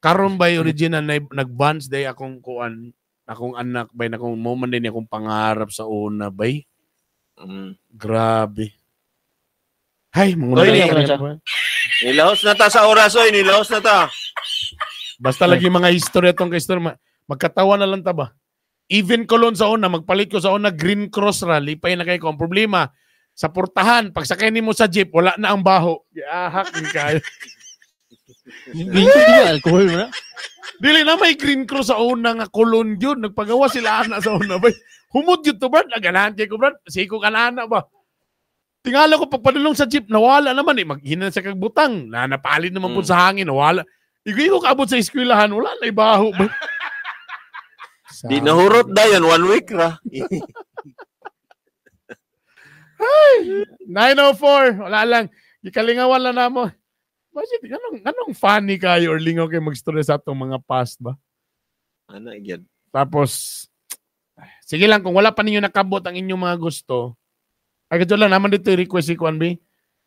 Karon bay original na nag-Vans day akong kuan, akong anak bay na akong moment din akong pangarap sa una bay. Grabe. Hay, Oy, mga ni- na. Nilahos na ta sa oras oy, nilahos na ta. Basta lagi mga istorya tong kay istorya. Magkatawa na lang ta ba? Even kolon sa una, magpalit ko sa una, Green Cross ra, lipay na kay ko. Ang problema, Sa portahan, pagsakay nimo sa jeep, wala na ang baho. Giahak ni kayo. Green Cross, di ba? Alcohol mo na. Dili na may Green Cross sa una nga kolon yun. Nagpagawa sila ana sa una ba. Humod yun to, Brad. Aganahan kay ko, Brad. Siko ka na ana ba. Tingala ko pagpadulong sa jeep, nawala naman eh. Maghina sa kagbutang. Na napalid naman po sa hangin, nawala. Igoy ko kaabot sa eskwelahan, wala na ibaho ba. Di nahurot dayon 1 week ra. 9:04, wala lang. Gikalingawan lang namo. Bakit anong funny kayo or lingaw kayo mag-story sa atong mga past ba? Ano gyud? Tapos sige lang kung wala pa ninyo nakabot ang inyong mga gusto. Ay kadyo lang naman dito request si Kwan B.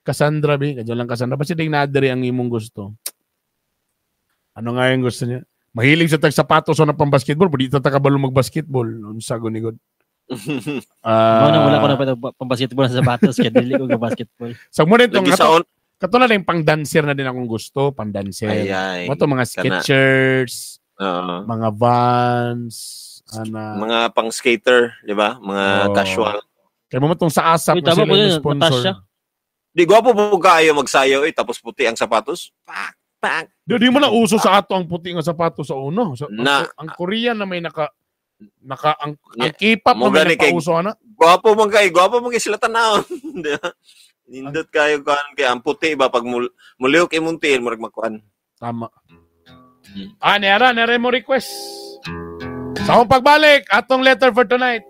Cassandra B. Kadyo lang Cassandra. Basta ding nadiri ang imong gusto. Ano nga yung gusto niya? Mahilig sa tag sapatos o na pang basketball, pwede ta kabalo mag-basketball. Unsa gunigod. Mao na wala ko na pang basketball sa sapatos kaya dili ko ga basketball. Sa mo nitong kato na rin pang dancer na din akong gusto, pang dancer. Ay ay. Mo to mga Skechers, mga Vans, ana mga pang skater, di ba? Mga casual. Kaya mo tong sa ASAP Uy, na tama sila po yung yun, sponsor. Natasha. Di gwapo po kayo magsayaw eh tapos puti ang sapatos. Pak pak. Di mo na uso sa ato ang puti nga sapatos sa uno. So, Na. ang Korean na may naka ang K-pop na Mo may gani kay- nakauso ana. Gwapo man kay, gwapo man kay sila tanawon. Di ba? Nindot kayo kuan kay ang puti ba pag mulihok imong tiil murag makuan. Tama. Ah, nera mo request. Sa akong pagbalik, atong letter for tonight.